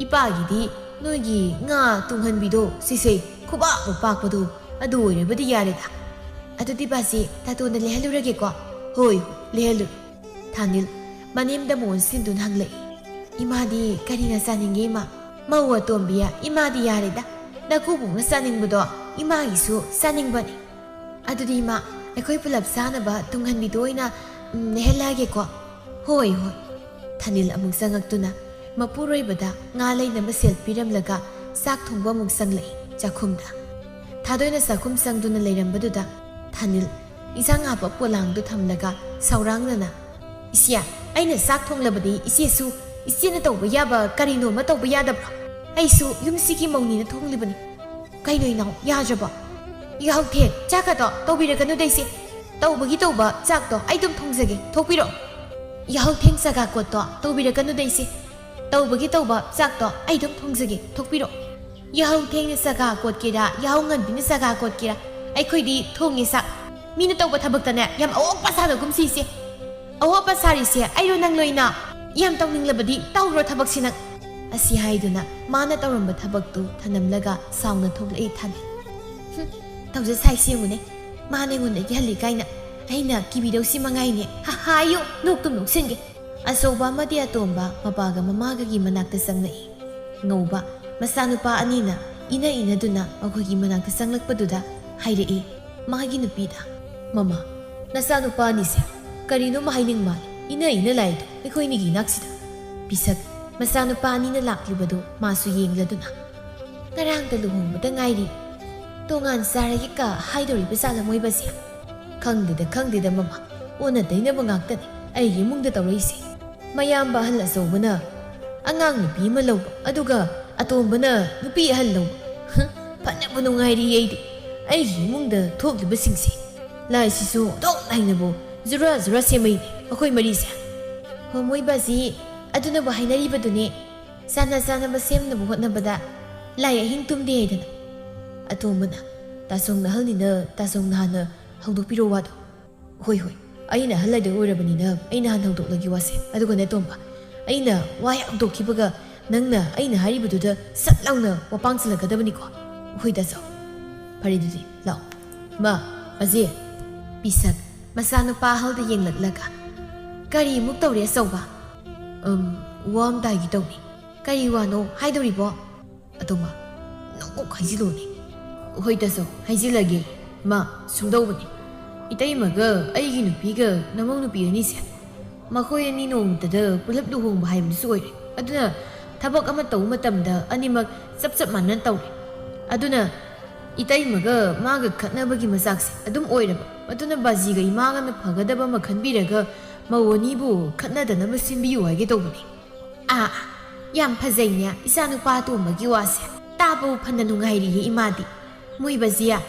ꯏꯄꯥꯒꯤꯗꯤ ꯅꯣꯏꯒꯤ ꯉꯥ ꯇꯨꯡꯍꯟꯕꯤꯗꯣ ꯁꯤꯁꯦ, ꯈꯨꯕꯥꯛꯃꯨꯛ ꯄꯥꯛꯄꯗꯣ, ꯑꯗꯨ ꯑꯣꯏꯔꯕꯗꯤ ꯌꯥꯔꯦꯗ꯫ ꯑꯗꯨꯗꯤ ꯕꯥꯖꯤ, ꯇꯥꯇꯣꯟꯗ ꯂꯩꯍꯜꯂꯨꯔꯒꯦꯀꯣ?" "ꯍꯣꯏ, ꯂꯩꯍꯜꯂꯨ꯫" ꯊꯥꯅꯤꯜ ꯃꯅꯦꯝꯗ ꯃꯣꯟ ꯁꯤꯟꯗꯨꯅ ꯍꯪꯂꯛꯏ, "ꯏꯃꯥꯗꯤ ꯀꯔꯤꯅ ꯆꯥꯅꯤꯡꯒꯦ ꯏꯃꯥ?" "ꯃꯧ ꯑꯇꯣꯝꯕꯤ, ꯏꯃꯥꯗꯤ ꯌꯥꯔꯦꯗ꯫ ꯅꯀꯨꯕꯣꯛꯅ ꯆꯥꯅꯤꯡꯕꯗꯣ ꯏꯃꯥꯒꯤꯁꯨ ꯆꯥꯅꯤꯡꯕꯅꯤ꯫" "ꯑꯗꯨꯗꯤ ꯏꯃꯥ, ꯑꯩꯈꯣꯏ ꯄꯨꯂꯞ ꯆꯥꯅꯕ ꯇꯨꯡꯍꯟꯕꯤꯗꯣ ꯑꯣꯏꯅ, ꯎꯝ, ꯂꯩꯍꯜꯂꯛꯑꯒꯦꯀꯣ?" "ꯍꯣꯏ, ꯍꯣꯏ꯫" ꯊꯥꯅꯤꯜ ꯑꯃꯨꯛ ꯆꯪꯉꯛꯇꯨꯅ ꯃꯄꯨꯔꯣꯏꯕꯗ ꯉꯥ ꯂꯩꯅꯕ ꯁꯦꯜ ꯄꯤꯔꯝꯂꯒ ꯆꯥꯛ ꯊꯣꯡꯕ ꯑꯃꯨꯛ ꯆꯪꯂꯛꯏ ꯆꯥꯛꯈꯨꯝꯗ꯫ ꯊꯥꯗꯣꯏꯅ ꯆꯥꯛꯈꯨꯝ ꯆꯪꯗꯨꯅ ꯂꯩꯔꯝꯕꯗꯨꯗ ꯊꯥꯅꯤꯜ ꯏꯟꯁꯥꯡ ꯍꯥꯞꯄ ꯄꯣꯂꯥꯡꯗꯨ ꯊꯝꯂꯒ ꯁꯥꯎꯔꯥꯡꯅꯅ, ꯏꯆꯦ, ꯑꯩꯅ ꯆꯥꯛ ꯊꯣꯡꯂꯕꯗꯤ ꯏꯆꯦꯁꯨ ꯏꯆꯦꯅ ꯇꯧꯕ ꯌꯥꯕ ꯀꯔꯤꯅꯣꯃ ꯇꯧꯕ ꯌꯥꯗꯕ꯭ꯔꯣ? ꯑꯩꯁꯨ ꯌꯨꯝꯁꯤꯒꯤ ꯃꯧꯅꯤꯅ ꯊꯣꯡꯂꯤꯕꯅꯤ꯫ ꯀꯩꯅꯣ ꯏꯅꯥꯎ, ꯌꯥꯗ꯭ꯔꯕꯣ? ꯌꯥꯍꯧ ꯊꯦꯡ ꯆꯥꯛꯀꯗꯣ ꯇꯧꯕꯤꯔꯒꯅꯨꯗ ꯏꯆꯦ꯫ ꯇꯧꯕꯒꯤ ꯇꯧꯕ ꯆꯥꯛꯇꯣ ꯑꯩ ꯑꯗꯨꯝ ꯊꯣꯡꯖꯒꯦ, ꯊꯣꯛꯄꯤꯔꯛꯑꯣ꯫ ꯌꯥꯍꯧ ꯊꯦꯡ ꯆꯒꯥ ꯀꯣꯠꯇꯣ ꯇꯧꯕꯤꯔꯒꯅꯨꯗ ꯏꯆꯦ꯫ ꯇꯧꯕꯒꯤ ꯇꯧꯕ ꯆꯥꯛꯇꯣ ꯑꯩ ꯑꯗꯨꯝ ꯊꯣꯡꯖꯒꯦ, ꯊꯣꯛꯄꯤꯔꯛꯑꯣ꯫ ꯌꯥꯍꯧ ꯊꯦꯡꯅ ꯆꯒꯥ ꯀꯣꯠꯀꯦꯔꯥ, ꯌꯥꯍꯧ ꯉꯟꯕꯤꯅ ꯆꯒꯥ ꯀꯣꯠꯀꯦꯔꯥ, ꯑꯩꯈꯣꯏꯗꯤ ꯊꯣꯡꯉꯤ ꯆꯥꯛ꯫ ꯃꯤꯅ ꯇꯧꯕ ꯊꯕꯛꯇꯅꯦ ꯌꯥꯝ ꯑꯋꯣꯛꯄ ꯁꯥꯗꯒꯨꯝꯁꯤ ꯏꯆꯦ꯫ ꯑꯋꯣꯛꯄ ꯁꯥꯔꯤꯁꯦ ꯑꯩꯔꯣ ꯅꯪꯂꯣ ꯏꯅꯥꯎ? ꯌꯥꯝ ꯇꯧꯅꯤꯡꯂꯕꯗꯤ ꯇꯧꯔꯣ ꯊꯕꯛꯁꯤ ꯅꯪ꯫ ꯑꯁꯤ ꯍꯥꯏꯗꯨꯅ ꯃꯥꯅ ꯇꯧꯔꯝꯕ ꯊꯕꯛꯇꯨ ꯊꯅꯝꯂꯒ ꯁꯥꯎꯅ ꯊꯣꯛꯂꯛꯏ ꯊꯥꯅꯤꯜ꯫ ꯍꯨꯝ, ꯇꯧꯖ ꯁꯥꯏꯁꯤ ꯌꯦꯡꯉꯨꯅꯦ꯫ ꯃꯥꯅ ꯑꯩꯉꯣꯟꯗꯒꯤ ꯍꯜꯂꯤ ꯀꯥꯏꯅ꯫ ꯑꯩꯅ ꯀꯤꯕꯤꯗꯧꯁꯤ ꯃꯉꯥꯏꯅꯦ꯫ ꯍꯥ, ꯍꯥꯏꯌꯨ, ꯅꯣꯛꯇꯨꯝ ꯅꯣꯛꯁꯤꯟꯒꯦ꯫ ꯑꯆꯧꯕ ꯑꯃꯗꯤ ꯑꯇꯣꯝꯕ ꯃꯄꯥꯒ ꯃꯃꯥꯒꯒꯤ ꯃꯅꯥꯛꯇ ꯆꯪꯂꯛꯏ꯫ ꯉꯧꯕ ꯃꯆꯥꯅꯨꯄꯥ ꯑꯅꯤꯅ ꯏꯅ ꯏꯅꯗꯨꯅ ꯃꯈꯣꯏꯒꯤ ꯃꯅꯥꯛꯇ ꯆꯪꯂꯛꯄꯗꯨꯗ ꯍꯥꯏꯔꯛꯏ ꯃꯥꯒꯤ ꯅꯨꯄꯤꯗ, "ꯃꯃꯥ, ꯅꯆꯥꯅꯨꯄꯥ ꯑꯅꯤꯁꯦ ꯀꯔꯤꯅꯣꯝꯃ ꯍꯥꯏꯅꯤꯡ ꯃꯥꯜꯂꯦ, ꯏꯅ ꯏꯅ ꯂꯥꯛꯏꯗꯣ ꯑꯩꯈꯣꯏ ꯑꯅꯤꯒꯤ ꯏꯅꯥꯛꯁꯤꯗ?" ꯄꯤꯁꯛ ꯃꯆꯥꯅꯨꯄꯥ ꯑꯅꯤꯅ ꯂꯥꯛꯂꯤꯕꯗꯨ ꯃꯥꯁꯨ ꯌꯦꯡꯂꯗꯨꯅ, "ꯉꯔꯥꯡꯗ ꯂꯨꯍꯣꯡꯕꯗ ꯉꯥꯏꯔꯤ, ꯇꯣꯉꯥꯟ ꯆꯥꯔꯒꯦ ꯀ ꯍꯥꯏꯗꯧꯔꯤꯕ ꯖꯥꯠꯂ ꯃꯣꯏꯕꯁꯦ?" "ꯈꯪꯗꯦꯗ, ꯈꯪꯗꯦꯗ ꯃꯃꯥ, ꯑꯣꯟꯅ ꯇꯩꯅꯕ ꯉꯥꯛꯇꯅꯤ ꯑꯩꯒꯤ ꯏꯃꯨꯡꯗ ꯇꯧꯔꯛꯏꯁꯦ꯫ ꯃꯌꯥꯝꯕ ꯑꯍꯜ ꯑꯆꯧꯕꯅ ꯑꯉꯥꯡ ꯅꯨꯄꯤ ꯑꯃ ꯂꯧꯕ, ꯑꯗꯨꯒ ꯑꯇꯣꯝꯕꯅ ꯅꯨꯄꯤ ꯑꯍꯜ ꯂꯧꯕ꯫ ꯍ, ꯐꯅꯕꯨ ꯅꯨꯡꯉꯥꯏꯔꯤ ꯑꯩꯗꯤ꯫ ꯑꯩꯒꯤ ꯏꯃꯨꯡꯗ ꯊꯣꯛꯂꯤꯕꯁꯤꯡꯁꯦ, ꯂꯥꯏꯁꯤꯁꯨ ꯑꯣꯟꯊꯣꯛ ꯅꯥꯏꯅꯕꯨ ꯖꯨꯔꯥ ꯖꯨꯔꯥ ꯁꯦꯝꯃꯩꯅꯦ ꯑꯩꯈꯣꯏ ꯃꯔꯤꯁꯦ꯫" "ꯍꯣ, ꯃꯣꯏꯕꯥꯁꯤ ꯑꯗꯨꯅꯕꯨ ꯍꯥꯏꯅꯔꯤꯕꯗꯨꯅꯦ, ꯆꯥꯟꯅ ꯆꯥꯟꯅꯕ ꯁꯦꯝꯅꯕ ꯍꯣꯠꯅꯕꯗ ꯂꯥꯏ ꯑꯍꯤꯡ ꯇꯨꯝꯗꯦ ꯍꯥꯏꯗꯅ꯫" ꯑꯇꯣꯝꯕꯅ, "ꯇꯥꯆꯧꯅ ꯑꯍꯜꯅꯤꯅ ꯇꯥꯆꯧꯅ ꯍꯥꯟꯅ ꯍꯧꯗꯣꯛꯄꯤꯔꯣ ꯋꯥꯗꯣ꯫" "ꯍꯣꯏ, ꯍꯣꯏ, ꯑꯩꯅ ꯑꯍꯜ ꯍꯥꯏꯗꯣ ꯑꯣꯏꯔꯕꯅꯤꯅ ꯑꯩꯅ ꯍꯥꯟꯅ ꯍꯧꯗꯣꯛꯂꯒꯦ ꯋꯥꯁꯦ꯫ ꯑꯗꯨꯒꯅꯦ ꯇꯣꯝꯕ, ꯑꯩꯅ ꯋꯥ ꯍꯦꯛ ꯍꯧꯗꯣꯛꯈꯤꯕꯒ ꯅꯪꯅ ꯑꯩꯅ ꯍꯥꯏꯔꯤꯕꯗꯨꯗ ꯁꯠ ꯂꯥꯎꯅ ꯋꯥꯄꯥꯡ ꯆꯤꯜꯂꯛꯀꯗꯕꯅꯤꯀꯣ꯫" "ꯍꯣꯏ ꯇꯥꯆꯧ꯫" "ꯐꯔꯦ ꯑꯗꯨꯗꯤ ꯂꯥꯛꯑꯣ꯫ ꯃꯥ, ꯑꯖꯦ꯫" ꯄꯤꯁꯛ ꯃꯆꯥꯅꯨꯄꯥ ꯑꯍꯜꯗ ꯌꯦꯡꯂꯛꯂꯒ, "ꯀꯔꯤꯃꯨꯛ ꯇꯧꯔꯦ ꯑꯆꯧꯕ?" "ꯑꯝ, ꯋꯥ ꯑꯝꯇ ꯍꯥꯏꯒꯦ ꯇꯧꯅꯤ꯫" "ꯀꯔꯤ ꯋꯥꯅꯣ ꯍꯥꯏꯗꯧꯔꯤꯕꯣ?" "ꯑꯇꯣꯝꯕ, ꯅꯪ ꯀꯣꯛ ꯍꯥꯏꯖꯤꯜꯂꯨꯅꯦ꯫" "ꯍꯣꯏ ꯇꯥꯆꯧ, ꯍꯥꯏꯖꯤꯜꯂꯒꯦ꯫ ꯃꯥ, ꯁꯨꯝꯗꯧꯕꯅꯤ, ꯏꯇꯩꯃꯒ ꯑꯩꯒꯤ ꯅꯨꯄꯤꯒ ꯅꯃꯧ ꯅꯨꯄꯤ ꯑꯅꯤꯁꯦ, ꯃꯈꯣꯏ ꯑꯅꯤ ꯅꯣꯡꯃꯇꯗ ꯄꯨꯂꯞ ꯂꯨꯍꯣꯡꯕ ꯍꯥꯏꯕꯗꯨꯁꯨ ꯑꯣꯏꯔꯦ꯫ ꯑꯗꯨꯅ ꯊꯕꯛ ꯑꯃ ꯇꯧꯕ ꯃꯇꯝꯗ ꯑꯅꯤꯃꯛ ꯆꯞ ꯆꯞ ꯃꯥꯟꯅꯅ ꯇꯧꯔꯦ꯫ ꯑꯗꯨꯅ ꯏꯇꯩꯃꯒ ꯃꯥꯒ ꯈꯠꯅꯕꯒꯤ ꯃꯆꯥꯛꯁꯦ ꯑꯗꯨꯝ ꯑꯣꯏꯔꯕ꯫ ꯑꯗꯨꯅ ꯕꯥꯖꯤꯒ ꯏꯃꯥꯒꯅ ꯐꯒꯗꯕ ꯑꯃ ꯈꯟꯕꯤꯔꯒ ꯃꯧ ꯑꯅꯤꯕꯨ ꯈꯠꯅꯗꯅꯕ ꯁꯤꯟꯕꯤꯌꯨ ꯍꯥꯏꯒꯦ ꯇꯧꯕꯅꯤ꯫ ꯑꯥ, ꯌꯥꯝ ꯐꯖꯩꯅꯦ ꯏꯆꯥꯅꯨꯄꯥ ꯑꯇꯣꯝꯕꯒꯤ ꯋꯥꯁꯦ꯫ ꯇꯥꯕꯕꯨ ꯐꯅ ꯅꯨꯡꯉꯥꯏꯔꯤꯌꯦ ꯏꯃꯥꯗꯤ꯫ ꯃꯣꯏ ꯕꯥꯖꯤꯌꯥ,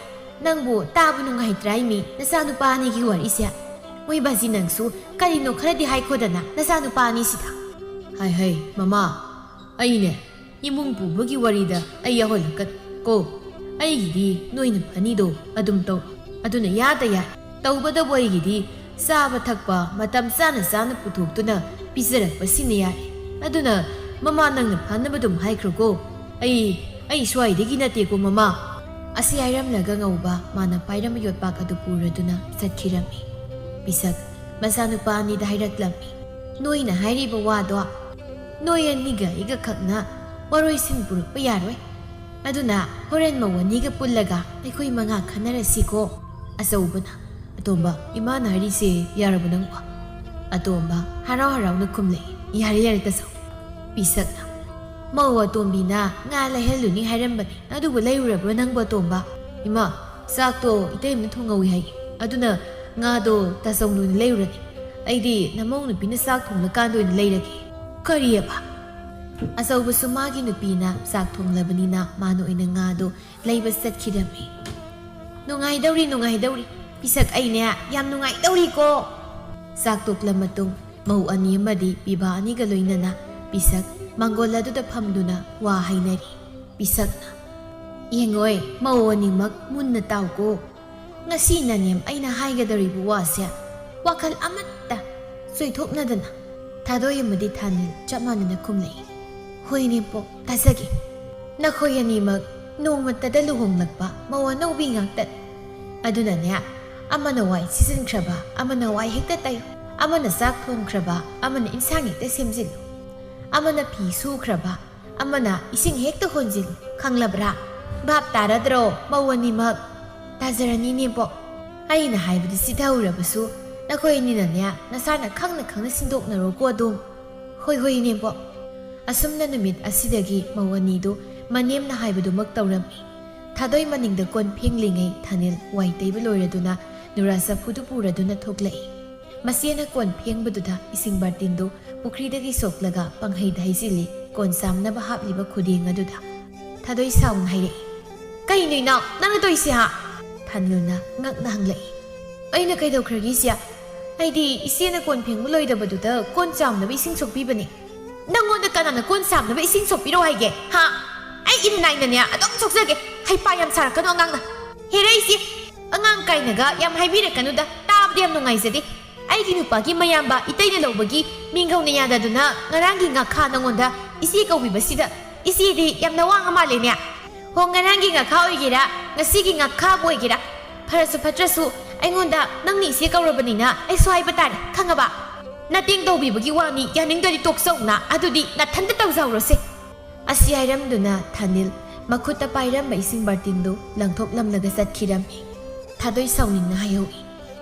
ꯅꯪꯕꯨ ꯇꯥꯕ ꯅꯨꯡꯉꯥꯏꯇ꯭ꯔꯥ ꯏꯃꯤ, ꯅꯆꯥꯅꯨꯄꯥ ꯑꯅꯤꯒꯤ ꯋꯥꯔꯤꯁꯦ? ꯃꯣꯏ ꯕꯥꯖꯤ, ꯅꯪꯁꯨ ꯀꯔꯤꯅꯣ ꯈꯔꯗꯤ ꯍꯥꯏꯈꯣꯗꯅ ꯅꯆꯥꯅꯨꯄꯥ ꯑꯅꯤꯁꯤꯗ꯫ ꯍꯥꯏ ꯍꯩ ꯃꯃꯥ, ꯑꯩꯅꯦ ꯏꯃꯨꯡ ꯄꯨꯕꯒꯤ ꯋꯥꯔꯤꯗ ꯑꯩ ꯌꯥꯎꯍꯜꯂꯛꯀꯅꯨ ꯀꯣ꯫ ꯑꯩꯒꯤꯗꯤ ꯅꯣꯏꯅ ꯐꯅꯤꯗꯣ ꯑꯗꯨꯝ ꯇꯧ꯫ ꯑꯗꯨꯅ ꯌꯥꯗ ꯌꯥꯏ꯫ ꯇꯧꯕꯗꯕꯨ ꯑꯩꯒꯤꯗꯤ ꯆꯥꯕ ꯊꯛꯄ ꯃꯇꯝ ꯆꯥꯅ ꯆꯥꯅ ꯄꯨꯊꯣꯛꯇꯨꯅ ꯄꯤꯖꯔꯛꯄꯁꯤꯅ ꯌꯥꯔꯦ꯫ ꯑꯗꯨꯅ ꯃꯃꯥ, ꯅꯪꯅ ꯐꯅꯕ ꯑꯗꯨꯝ ꯍꯥꯏꯈ꯭ꯔꯣꯀꯣ꯫ ꯑꯩ, ꯑꯩ ꯁ꯭ꯋꯥꯏꯗꯒꯤ ꯅꯠꯇꯦꯀꯣ ꯃꯃꯥ꯫ ꯑꯁꯤ ꯍꯥꯏꯔꯝꯂꯒ ꯉꯧꯕ ꯃꯥꯅ ꯄꯥꯏꯔꯝꯕ ꯌꯣꯠꯄꯥꯛ ꯑꯗꯨ ꯄꯨꯔꯗꯨꯅ ꯆꯠꯈꯤꯔꯝꯃꯤ꯫ ꯄꯤꯁꯛ ꯃꯆꯥꯅꯨꯄꯥ ꯑꯅꯤꯗ ꯍꯥꯏꯔꯛꯂꯝꯃꯤ, ꯅꯣꯏꯅ ꯍꯥꯏꯔꯤꯕ ꯋꯥꯗꯣ ꯅꯣꯏ ꯑꯅꯤꯒ ꯑꯩꯒ ꯈꯛꯅ ꯋꯥꯔꯣꯏꯁꯤꯟ ꯄꯨꯔꯛꯄ ꯌꯥꯔꯣꯏ꯫ ꯑꯗꯨꯅ ꯍꯣꯔꯦꯟ ꯃꯧ ꯑꯅꯤꯒ ꯄꯨꯜꯂꯒ ꯑꯩꯈꯣꯏ ꯃꯉꯥ ꯈꯟꯅꯔꯁꯤꯀꯣ꯫ ꯑꯆꯧꯕꯅ, ꯑꯇꯣꯝꯕ, ꯏꯃꯥꯅ ꯍꯥꯏꯔꯤꯁꯦ ꯌꯥꯔꯕ ꯅꯪꯕꯣ? ꯑꯇꯣꯝꯕ ꯍꯔꯥꯎ ꯍꯔꯥꯎꯅ ꯈꯨꯝꯂꯛꯏ, ꯌꯥꯔꯦ ꯌꯥꯔꯦ ꯇꯥꯆꯧ꯫ ꯄꯤꯁꯛꯅ, ꯃꯧ ꯑꯇꯣꯝꯕꯤꯅ ꯉꯥ ꯂꯩꯍꯜꯂꯨꯅꯤ ꯍꯥꯏꯔꯝꯕꯅꯤ, ꯑꯗꯨꯕꯨ ꯂꯩꯔꯨꯔꯕ꯭ꯔꯣ ꯅꯪꯕꯨ ꯑꯇꯣꯝꯕ? ꯏꯃꯥ, ꯆꯥꯛꯇꯣ ꯏꯇꯩꯃꯅ ꯊꯣꯡꯍꯧꯏ ꯍꯥꯏꯌꯦ, ꯑꯗꯨꯅ ꯉꯥꯗꯣ ꯇꯥꯆꯧꯅ ꯑꯣꯏꯅ ꯂꯩꯔꯨꯔꯅꯤ꯫ ꯑꯩꯗꯤ ꯅꯃꯧ ꯅꯨꯄꯤꯅ ꯆꯥꯛ ꯊꯣꯡꯂꯀꯥꯟꯗ ꯑꯣꯏꯅ ꯂꯩꯔꯒꯦ꯫ ꯀꯔꯤꯑꯕ? ꯑꯆꯧꯕꯁꯨ ꯃꯥꯒꯤ ꯅꯨꯄꯤꯅ ꯆꯥꯛ ꯊꯣꯡꯂꯕꯅꯤꯅ ꯃꯥꯅ ꯑꯣꯏꯅ ꯉꯥꯗꯣ ꯂꯩꯕ ꯆꯠꯈꯤꯔꯝꯃꯤ꯫ ꯅꯨꯡꯉꯥꯏꯗꯧꯔꯤ, ꯅꯨꯡꯉꯥꯏꯗꯧꯔꯤ꯫ ꯄꯤꯁꯛ ꯑꯩꯅꯦ ꯌꯥꯝ ꯅꯨꯡꯉꯥꯏꯗꯧꯔꯤꯀꯣ꯫ ꯆꯥꯛ ꯇꯣꯛꯂ ꯃꯇꯨꯡ ꯃꯧ ꯑꯅꯤ ꯑꯃꯗꯤ ꯄꯤꯕꯥ ꯑꯅꯤꯒ ꯂꯣꯏꯅꯅ ꯄꯤꯁꯛ ꯃꯥꯡꯒꯣꯜ ꯑꯗꯨꯗ ꯐꯝꯗꯨꯅ ꯋꯥ ꯍꯥꯏꯅꯔꯤ꯫ ꯄꯤꯁꯛꯅ, ꯌꯦꯡꯉꯣꯏ, ꯃꯧ ꯑꯅꯤꯃꯛ ꯃꯨꯟꯅ ꯇꯥꯎꯀꯣ꯫ ꯉꯁꯤ ꯅꯅꯦꯝ ꯑꯩꯅ ꯍꯥꯏꯒꯗꯧꯔꯤꯕ ꯋꯥꯁꯦ ꯋꯥꯈꯜ ꯑꯃꯠꯇ ꯆꯣꯏꯊꯣꯛꯅꯗꯅ ꯊꯥꯗꯣꯏ ꯑꯃꯗꯤ ꯊꯥꯅꯤꯜ ꯆꯞ ꯃꯥꯟꯅꯅ ꯈꯨꯝꯂꯛꯏ꯫ ꯍꯣꯏ ꯅꯦꯝꯄꯣꯛ, ꯇꯥꯖꯒꯦ꯫ ꯅꯈꯣꯏ ꯑꯅꯤꯃꯛ ꯅꯣꯡꯃꯇꯗ ꯂꯨꯍꯣꯡꯂꯛꯄ ꯃꯧ ꯑꯅꯧꯕꯤ ꯉꯥꯛꯇꯅꯤ꯫ ꯑꯗꯨꯅꯅꯦ, ꯑꯃꯅ ꯋꯥꯏ ꯁꯤꯖꯤꯟꯈ꯭ꯔꯕ, ꯑꯃꯅ ꯋꯥꯏ ꯍꯦꯛꯇ ꯇꯩ, ꯑꯃꯅ ꯆꯥꯛ ꯊꯣꯡꯈ꯭ꯔꯕ, ꯑꯃꯅ ꯏꯟꯁꯥꯡ ꯍꯦꯛꯇ ꯁꯦꯝꯖꯤꯜꯂꯨ, ꯑꯃꯅ ꯐꯤ ꯁꯨꯈ꯭ꯔꯕ, ꯑꯃꯅ ꯏꯁꯤꯡ ꯍꯦꯛꯇ ꯍꯣꯟꯖꯤꯜꯂꯨ, ꯈꯪꯂꯕ꯭ꯔꯥ? ꯚꯥꯞ ꯇꯥꯔꯗ꯭ꯔꯣ, ꯃꯧ ꯑꯅꯤꯃꯛ? ꯇꯥꯖꯔꯅꯤ ꯅꯦꯝꯄꯣꯛ꯫ ꯑꯩꯅ ꯍꯥꯏꯕꯗꯤ ꯆꯤꯊꯍꯧꯔꯕꯁꯨ, ꯅꯈꯣꯏ ꯑꯅꯤꯅꯅꯦ, ꯅꯁꯥꯅ ꯈꯪꯅ ꯈꯪꯅ ꯁꯤꯟꯗꯣꯛꯅꯔꯣꯀꯣ ꯑꯗꯨꯝ꯫ ꯍꯣꯏ, ꯍꯣꯏ, ꯏꯅꯦꯝꯕꯣꯛ꯫ ꯑꯁꯨꯝꯅ ꯅꯨꯃꯤꯠ ꯑꯁꯤꯗꯒꯤ ꯃꯧ ꯑꯅꯤꯗꯨ ꯃꯅꯦꯝꯅ ꯍꯥꯏꯕꯗꯨꯃꯛ ꯇꯧꯔꯝꯃꯤ꯫ ꯊꯥꯗꯣꯏ ꯃꯅꯤꯡꯗ ꯀꯣꯟ ꯐꯦꯡꯂꯤꯉꯩ ꯊꯥꯅꯤꯜ ꯋꯥꯏ ꯇꯩꯕ ꯂꯣꯏꯔꯗꯨꯅ ꯅꯨꯔꯥ ꯆꯐꯨꯗꯨ ꯄꯨꯔꯗꯨꯅ ꯊꯣꯛꯂꯛꯏ꯫ ꯃꯆꯦꯅ ꯀꯣꯟ ꯐꯦꯡꯕꯗꯨꯗ ꯏꯁꯤꯡ ꯕꯥꯔꯇꯤꯟꯗꯨ ꯄꯨꯈ꯭ꯔꯤꯗꯒꯤ ꯁꯣꯛꯂꯒ ꯄꯪꯍꯩꯗ ꯍꯩꯖꯤꯜꯂꯤ ꯀꯣꯟ ꯆꯥꯝꯅꯕ ꯍꯥꯞꯂꯤꯕ ꯈꯨꯗꯦꯡ ꯑꯗꯨꯗ꯫ ꯊꯥꯗꯣꯏ ꯁꯥꯎꯅ ꯍꯥꯏꯔꯛꯏ, "ꯀꯩꯅꯣ ꯏꯅꯥꯎ, ꯅꯪꯅ ꯇꯧꯔꯤꯁꯦ ꯍꯥ?" ꯊꯥꯅꯤꯜꯅ ꯉꯛꯅ ꯍꯪꯂꯛꯏ꯫ "ꯑꯩꯅ ꯀꯩꯗꯧꯈ꯭ꯔꯒꯦ ꯏꯆꯦ? ꯑꯩꯗꯤ ꯏꯆꯦꯅ ꯀꯣꯟ ꯐꯦꯡꯕ ꯂꯣꯏꯗꯕꯗꯨꯗ ꯀꯣꯟ ꯆꯥꯝꯅꯕ ꯏꯁꯤꯡ ꯁꯣꯛꯄꯤꯕꯅꯤ꯫ ꯅꯪꯉꯣꯟꯗ ꯀꯅꯥꯅ ꯀꯣꯟ ꯆꯥꯝꯅꯕ ꯏꯁꯤꯡ ꯁꯣꯛꯄꯤꯔꯣ ꯍꯥꯏꯒꯦ? ꯍꯥ? ꯑꯩ ꯏꯔꯤꯅꯥꯏꯅꯅꯦ ꯑꯗꯨꯝ ꯁꯣꯛꯆꯒꯦ꯫ ꯍꯩꯄꯥ ꯌꯥꯝ ꯁꯥꯔꯛꯀꯅꯨ ꯑꯉꯥꯡꯅ꯫ ꯍꯦꯔꯦ ꯏꯆꯦ, ꯑꯉꯥꯡ ꯀꯥꯏꯅꯒ ꯌꯥꯝ ꯍꯥꯏꯕꯤꯔꯛꯀꯅꯨꯗ, ꯇꯥꯕꯗ ꯌꯥꯝ ꯅꯨꯡꯉꯥꯏꯖꯗꯦ꯫ ꯑꯩꯒꯤ ꯅꯨꯄꯥꯒꯤ ꯃꯌꯥꯝꯕ ꯏꯇꯩꯅ ꯂꯧꯕꯒꯤ ꯃꯤꯡꯒꯧꯅ ꯌꯥꯗꯗꯨꯅ ꯉꯔꯥꯡꯒꯤ ꯉꯥꯈꯥ ꯅꯪꯉꯣꯟꯗ ꯏꯆꯦ ꯀꯧꯕꯤꯕꯁꯤꯗ ꯏꯆꯦꯗꯤ ꯌꯥꯝꯅ ꯋꯥꯡꯉ ꯃꯥꯜꯂꯦꯅꯦ꯫ ꯍꯣ, ꯉꯔꯥꯡꯒꯤ ꯉꯥꯈꯥ ꯑꯣꯏꯒꯦꯔꯥ, ꯉꯁꯤꯒꯤ ꯉꯥꯈꯥꯕꯨ ꯑꯣꯏꯒꯦꯔꯥ, ꯐꯔꯁꯨ ꯐꯠꯇ꯭ꯔꯁꯨ ꯑꯩꯉꯣꯟꯗ ꯅꯪꯅ ꯏꯆꯦ ꯀꯧꯔꯕꯅꯤꯅ ꯑꯩꯁꯨ ꯍꯥꯏꯕ ꯇꯥꯔꯦ, ꯈꯪꯉꯕ? ꯅꯇꯦꯡ ꯇꯧꯕꯤꯕꯒꯤ ꯋꯥꯅꯤ, ꯌꯥꯅꯤꯡꯗ꯭ꯔꯗꯤ ꯇꯣꯛꯆꯧꯅ, ꯑꯗꯨꯗꯤ ꯅꯊꯟꯇ ꯇꯧꯖꯍꯧꯔꯣꯁꯦ꯫" ꯑꯁꯤ ꯍꯥꯏꯔꯝꯗꯨꯅ ꯊꯥꯅꯤꯜ ꯃꯈꯨꯠꯇ ꯄꯥꯏꯔꯝꯕ ꯏꯁꯤꯡ ꯕꯥꯔꯇꯤꯟꯗꯨ ꯂꯪꯊꯣꯛꯂꯝꯂꯒ ꯆꯠꯈꯤꯔꯝꯃꯤ꯫ ꯊꯥꯗꯣꯏ ꯁꯥꯎꯅꯤꯡꯅ ꯍꯥꯏꯍꯧꯏ,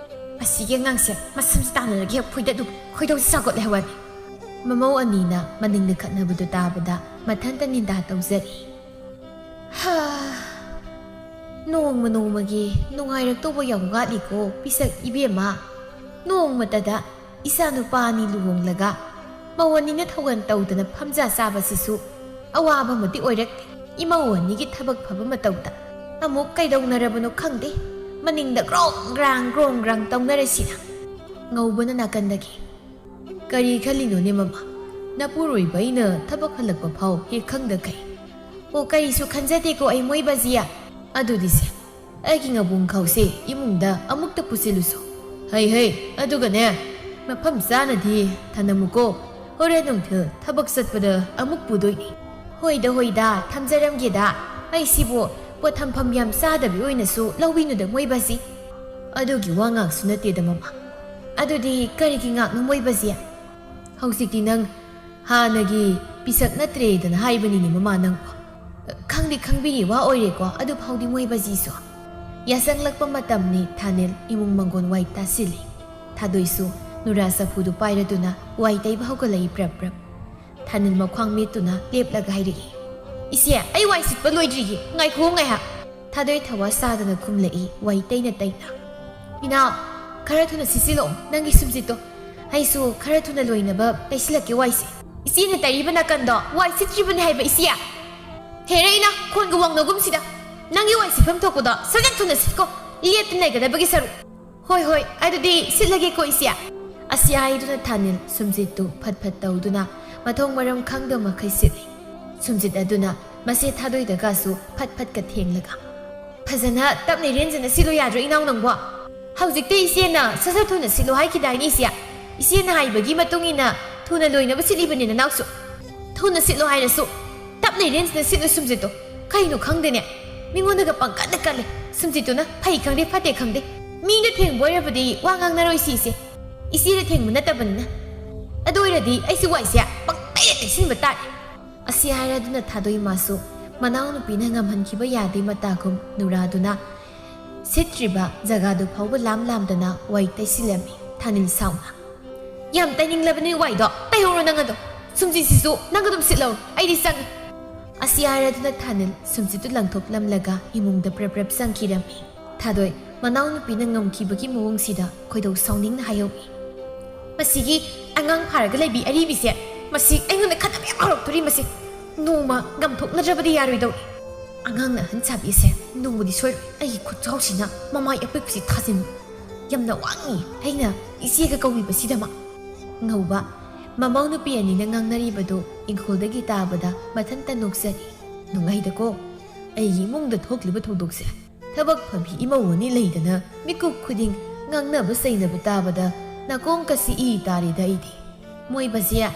"ꯑꯁꯤꯒꯤ ꯑꯉꯥꯡꯁꯦ ꯃꯁꯝꯁꯤ ꯇꯥꯟꯅꯔꯒ ꯍꯦꯛ ꯐꯣꯏꯗꯠꯂꯨ, ꯈꯣꯏꯗꯧꯁꯤ ꯁꯥꯎꯒꯠꯂꯦ ꯍꯥꯏꯋꯥꯅꯤ꯫" ꯃꯃꯧ ꯑꯅꯤꯅ ꯃꯅꯤꯡꯗ ꯈꯠꯅꯕꯗꯨ ꯇꯥꯕꯗ ꯃꯊꯟꯇ ꯅꯤꯟꯗꯥ ꯇꯧꯖꯔꯤ꯫ "ꯍꯥ, ꯅꯣꯡꯃ ꯅꯣꯡꯃꯒꯤ ꯅꯨꯡꯉꯥꯏꯔꯛꯇꯧꯕ ꯌꯥꯝ ꯋꯥꯠꯂꯤꯀꯣ ꯄꯤꯁꯛ ꯏꯕꯦꯝꯃ꯫ ꯅꯣꯡꯃꯇꯗ ꯏꯆꯥ ꯅꯨꯄꯥ ꯑꯅꯤ ꯂꯨꯍꯣꯡꯂꯒ ꯃꯧ ꯑꯅꯤꯅ ꯊꯧꯒꯜ ꯇꯧꯗꯅ ꯐꯝꯖꯥ ꯆꯥꯕꯁꯤꯁꯨ ꯑꯋꯥꯕ ꯑꯃꯗꯤ ꯑꯣꯏꯔꯛꯇꯦ꯫ ꯏꯃꯧ ꯑꯅꯤꯒꯤ ꯊꯕꯛ ꯐꯕ ꯃꯇꯧꯗ ꯑꯃꯨꯛ ꯀꯩꯗꯧꯅꯔꯕꯅꯣ ꯈꯪꯗꯦ, ꯃꯅꯤꯡꯗ ꯒ꯭ꯔꯣꯡ ꯒ꯭ꯔꯥꯡ ꯒ꯭ꯔꯣꯡ ꯒ꯭ꯔꯥꯡ ꯇꯧꯅꯔꯁꯤꯅ꯫" ꯉꯧꯕꯅ ꯅꯥꯀꯟꯗꯒꯤ, "ꯀꯔꯤ ꯈꯜꯂꯤꯅꯣꯅꯦ ꯃꯃꯥ? ꯅꯄꯨꯔꯣꯏꯕ ꯑꯩꯅ ꯊꯕꯛ ꯍꯜꯂꯛꯄ ꯐꯥꯎ ꯍꯦꯛ ꯈꯪꯗꯈꯩ?" "ꯑꯣ, ꯀꯔꯤꯁꯨ ꯈꯟꯖꯗꯦꯀꯣ ꯑꯩ ꯃꯣꯏꯕꯁꯤ꯫ ꯑꯗꯨꯗꯤꯁꯦ, ꯑꯩꯒꯤ ꯉꯕꯨꯡ ꯈꯥꯎꯁꯦ ꯏꯃꯨꯡꯗ ꯑꯃꯨꯛꯇ ꯄꯨꯁꯤꯜꯂꯨꯁꯣ꯫ ꯍꯩ ꯍꯩ, ꯑꯗꯨꯒꯅꯦ, ꯃꯐꯝ ꯆꯥꯅꯗꯤ ꯊꯅꯝꯃꯨꯀꯣ꯫ ꯍꯣꯔꯦꯟ ꯅꯨꯡꯊꯤꯜ ꯊꯕꯛ ꯆꯠꯄꯗ ꯑꯃꯨꯛ ꯄꯨꯗꯣꯏꯅꯤ꯫" "ꯍꯣꯏꯗ ꯍꯣꯏꯗ, ꯊꯝꯖꯔꯝꯒꯦꯗ꯫ ꯑꯩꯁꯤꯕꯨ ꯄꯣꯠ ꯊꯝꯐꯝ ꯌꯥꯝ ꯆꯥꯗꯕꯤ ꯑꯣꯏꯅꯁꯨ ꯂꯧꯕꯤꯅꯨꯗ ꯃꯣꯏꯕꯁꯤ꯫" "ꯑꯗꯨꯒꯤ ꯋꯥ ꯉꯥꯛꯁꯨ ꯅꯠꯇꯦꯗ ꯃꯃꯥ꯫ ꯑꯗꯨꯗꯤ ꯀꯔꯤꯒꯤ ꯉꯥꯛꯅꯣ ꯃꯣꯏꯕꯁꯤ? ꯍꯧꯖꯤꯛꯇꯤ ꯅꯪ ꯍꯥꯟꯅꯒꯤ ꯄꯤꯁꯛ ꯅꯠꯇ꯭ꯔꯦꯗꯅ ꯍꯥꯏꯕꯅꯤꯅꯦ ꯃꯃꯥ ꯅꯪꯕꯣ꯫ ꯈꯪꯗꯤ ꯈꯪꯕꯤꯔꯤ ꯋꯥ ꯑꯣꯏꯔꯦꯀꯣ, ꯑꯗꯨ ꯐꯥꯎꯗꯤ ꯃꯣꯏꯕꯁꯤꯁꯨ꯫" ꯌꯥꯆꯪꯂꯛꯄ ꯃꯇꯝꯅꯤ꯫ ꯊꯥꯅꯤꯜ ꯏꯃꯨꯡ ꯃꯪꯒꯣꯜ ꯋꯥꯏ ꯇꯥꯁꯤꯜꯂꯤ꯫ ꯊꯥꯗꯣꯏꯁꯨ ꯅꯨꯔꯥ ꯆꯐꯨꯗꯨ ꯄꯥꯏꯔꯗꯨꯅ ꯋꯥꯏ ꯇꯩꯕ ꯍꯧꯒꯠꯂꯛꯏ ꯄ꯭ꯔꯞ ꯄ꯭ꯔꯞ꯫ ꯊꯥꯅꯤꯜ ꯃꯈ꯭ꯋꯥꯡ ꯃꯦꯠꯇꯨꯅ ꯂꯦꯞꯂꯒ ꯍꯥꯏꯔꯛꯏ, "ꯏꯆꯦ, ꯑꯩ ꯋꯥꯏ ꯁꯤꯠꯄ ꯂꯣꯏꯗ꯭ꯔꯤꯌꯦ, ꯉꯥꯏꯈꯣ ꯉꯥꯏꯍꯥꯛ꯫" ꯊꯥꯗꯣꯏ ꯊꯋꯥ ꯁꯥꯗꯅ ꯈꯨꯝꯂꯛꯏ ꯋꯥꯏ ꯇꯩꯅ ꯇꯩꯅ꯫ "ꯏꯅꯥꯎ, ꯈꯔ ꯊꯨꯅ ꯁꯤꯠꯆꯤꯜꯂꯛꯑꯣ ꯅꯪꯒꯤ ꯁꯨꯝꯖꯤꯠꯇꯣ꯫ ꯑꯩꯁꯨ ꯈꯔ ꯊꯨꯅ ꯂꯣꯏꯅꯕ ꯇꯩꯁꯤꯜꯂꯛꯀꯦ ꯋꯥꯏꯁꯦ꯫ ꯏꯆꯦꯅ ꯇꯩꯔꯤꯕ ꯅꯥꯀꯟꯗꯣ ꯋꯥꯏ ꯁꯤꯠꯇ꯭ꯔꯤꯕꯅꯤ ꯍꯥꯏꯕ ꯏꯆꯦ꯫ ꯍꯦꯔꯩꯅ ꯈꯣꯟꯒ ꯋꯥꯡꯅꯒꯨꯝꯁꯤꯗ꯫ ꯅꯪꯒꯤ ꯋꯥꯏ ꯁꯤꯠꯐꯝ ꯊꯣꯛꯄꯗꯣ ꯁꯠ ꯁꯠ ꯊꯨꯅ ꯁꯤꯠꯀꯣ꯫ ꯂꯦꯞꯇꯨꯅ ꯂꯩꯒꯗꯕꯒꯤ ꯁꯔꯨꯛ꯫ "ꯍꯣꯏ, ꯍꯣꯏ, ꯑꯗꯨꯗꯤ ꯁꯤꯠꯂꯒꯦꯀꯣ ꯏꯆꯦ"꯫ ꯑꯁꯤ ꯍꯥꯏꯗꯨꯅ ꯊꯥꯅꯤꯜ ꯁꯨꯝꯖꯤꯠꯇꯨ ꯐꯠ ꯐꯠ ꯇꯧꯗꯨꯅ ꯃꯊꯣꯡ ꯃꯔꯝ ꯈꯪꯗꯕ ꯃꯈꯩ ꯁꯤꯠꯂꯤ꯫ ꯁꯨꯝꯖꯤꯠ ꯑꯗꯨꯅ ꯃꯆꯦ ꯊꯥꯗꯣꯏꯗꯒꯁꯨ ꯐꯠ ꯐꯠꯀ ꯊꯦꯡꯂꯒ, "ꯐꯖꯅ ꯇꯞꯅ ꯏꯔꯦꯟꯖꯅ ꯁꯤꯠꯂꯨ ꯌꯥꯗ꯭ꯔꯣ ꯏꯅꯥꯎ ꯅꯪꯕꯣ? ꯍꯧꯖꯤꯛꯇꯤ ꯏꯆꯦꯅ ꯁꯠ ꯁꯠ ꯊꯨꯅ ꯁꯤꯠꯂꯨ ꯍꯥꯏꯈꯤꯗꯥꯏꯅꯦ ꯏꯆꯦ? ꯏꯆꯦꯅ ꯍꯥꯏꯕꯒꯤ ꯃꯇꯨꯡ ꯏꯟꯅ ꯊꯨꯅ ꯂꯣꯏꯅꯕ ꯁꯤꯠꯂꯤꯕꯅꯤ ꯅꯅꯥꯎꯁꯨ꯫ ꯊꯨꯅ ꯁꯤꯠꯂꯨ ꯍꯥꯏꯔꯁꯨ ꯇꯞꯅ ꯏꯔꯦꯟꯖꯅ ꯁꯤꯠꯂꯨ ꯁꯨꯝꯖꯤꯠꯇꯣ꯫ ꯀꯩꯅꯣ ꯈꯪꯗꯦꯅꯦ, ꯃꯤꯉꯣꯟꯗꯒ ꯄꯪꯀꯟꯗ ꯀꯜꯂꯦ꯫ ꯁꯨꯝꯖꯤꯠꯇꯨꯅ ꯐꯩ ꯈꯪꯗꯦ ꯐꯠꯇꯦ ꯈꯪꯗꯦ꯫ ꯃꯤꯅ ꯊꯦꯡꯕ ꯑꯣꯏꯔꯕꯗꯤ ꯋꯥ ꯉꯥꯡꯅꯔꯣꯏ ꯁꯤꯁꯦ꯫ ꯏꯆꯦꯅ ꯊꯦꯡꯕ ꯅꯠꯇꯕꯅꯤꯅ꯫ ꯑꯗꯨ ꯑꯣꯏꯔꯗꯤ ꯑꯩꯁꯨ ꯋꯥꯏꯁꯦ ꯄꯪꯇꯩꯗ ꯇꯩꯁꯤꯟꯕ ꯇꯥꯔꯦ"꯫ ꯑꯁꯤ ꯍꯥꯏꯔꯗꯨꯅ ꯊꯥꯗꯣꯏ ꯃꯥꯁꯨ ꯃꯅꯥꯎꯅꯨꯄꯤꯅ ꯉꯝꯍꯟꯈꯤꯕ ꯌꯥꯗꯦ ꯃꯇꯥꯒꯨꯝ ꯅꯨꯔꯥꯗꯨꯅ ꯁꯤꯠꯇ꯭ꯔꯤꯕ ꯖꯒꯥꯗꯨ ꯐꯥꯎꯕ ꯂꯥꯝ ꯂꯥꯝꯗꯅ ꯋꯥꯏ ꯇꯩꯁꯤꯜꯂꯝꯃꯤ꯫ ꯊꯥꯅꯤꯜ ꯁꯥꯎꯅ, "ꯌꯥꯝ ꯇꯩꯅꯤꯡꯂꯕꯅꯤ ꯋꯥꯏꯗꯣ, ꯇꯩꯍꯧꯔꯣ ꯅꯪ ꯑꯗꯣ꯫ ꯁꯨꯝꯖꯤꯠꯁꯤꯁꯨ ꯅꯪ ꯑꯗꯨꯝ ꯁꯤꯠꯂꯧꯔꯣ, ꯑꯩꯗꯤ ꯆꯪꯉꯦ"꯫ ꯑꯁꯤ ꯍꯥꯏꯔꯗꯨꯅ ꯊꯥꯅꯤꯜ ꯁꯨꯝꯖꯤꯠꯇꯨ ꯂꯪꯊꯣꯛꯂꯝꯂꯒ ꯏꯃꯨꯡꯗ ꯄ꯭ꯔꯞ ꯄ꯭ꯔꯞ ꯆꯪꯈꯤꯔꯝꯃꯤ꯫ ꯊꯥꯗꯣꯏ ꯃꯅꯥꯎꯅꯨꯄꯤꯅ ꯉꯝꯈꯤꯕꯒꯤ ꯃꯑꯣꯡꯁꯤꯗ ꯈꯣꯏꯗꯧ ꯁꯥꯎꯅꯤꯡꯅ ꯍꯥꯏꯍꯧꯏ꯫ "ꯃꯁꯤꯒꯤ ꯑꯉꯥꯡ ꯐꯥꯔꯒ ꯂꯩꯕꯤ ꯑꯔꯤꯕꯤꯁꯦ, ꯃꯁꯤ ꯑꯩꯉꯣꯟꯗ ꯈꯠꯅꯕ ꯌꯥꯝ ꯍꯧꯔꯛꯇꯣꯔꯤ꯫ ꯃꯁꯤ ꯅꯣꯡꯃ ꯉꯝꯊꯣꯛꯅꯗ꯭ꯔꯕꯗꯤ ꯌꯥꯔꯣꯏꯗꯧꯔꯤ꯫ ꯑꯉꯥꯡꯅ ꯑꯍꯟ ꯁꯥꯕꯤꯁꯦ ꯅꯣꯡꯃꯗꯤ ꯁꯣꯏꯔꯣꯏ꯫ ꯑꯩꯒꯤ ꯈꯨꯠꯁꯥꯎꯁꯤꯅ ꯃꯃꯥꯏ ꯑꯄꯤꯛꯄꯁꯤ ꯊꯥꯖꯤꯟ ꯌꯥꯝꯅ ꯋꯥꯡꯉꯤ ꯑꯩꯅ ꯏꯆꯦꯒ ꯀꯧꯕꯤꯕꯁꯤꯗꯃꯛ"꯫ ꯉꯧꯕ ꯃꯃꯧ ꯅꯨꯄꯤ ꯑꯅꯤꯅ ꯉꯥꯡꯅꯔꯤꯕꯗꯨ ꯏꯪꯈꯣꯜꯗꯒꯤ ꯇꯥꯕꯗ ꯃꯊꯟꯇ ꯅꯣꯛꯆꯔꯤ꯫ "ꯅꯨꯡꯉꯥꯏꯗꯀꯣ, ꯑꯩꯒꯤ ꯏꯃꯨꯡꯗ ꯊꯣꯛꯂꯤꯕ ꯊꯧꯗꯣꯛꯁꯦ꯫ ꯊꯕꯛ ꯐꯕꯤ ꯏꯃꯧ ꯑꯅꯤ ꯂꯩꯗꯅ ꯃꯤꯀꯨꯞ ꯈꯨꯗꯤꯡ ꯉꯥꯡꯅꯕ ꯆꯩꯅꯕ ꯇꯥꯕꯗ ꯅꯥꯀꯣꯡ ꯀꯁꯤ ꯏ ꯇꯥꯔꯦꯗ ꯑꯩꯗꯤ꯫ ꯃꯣꯏꯕꯁꯦ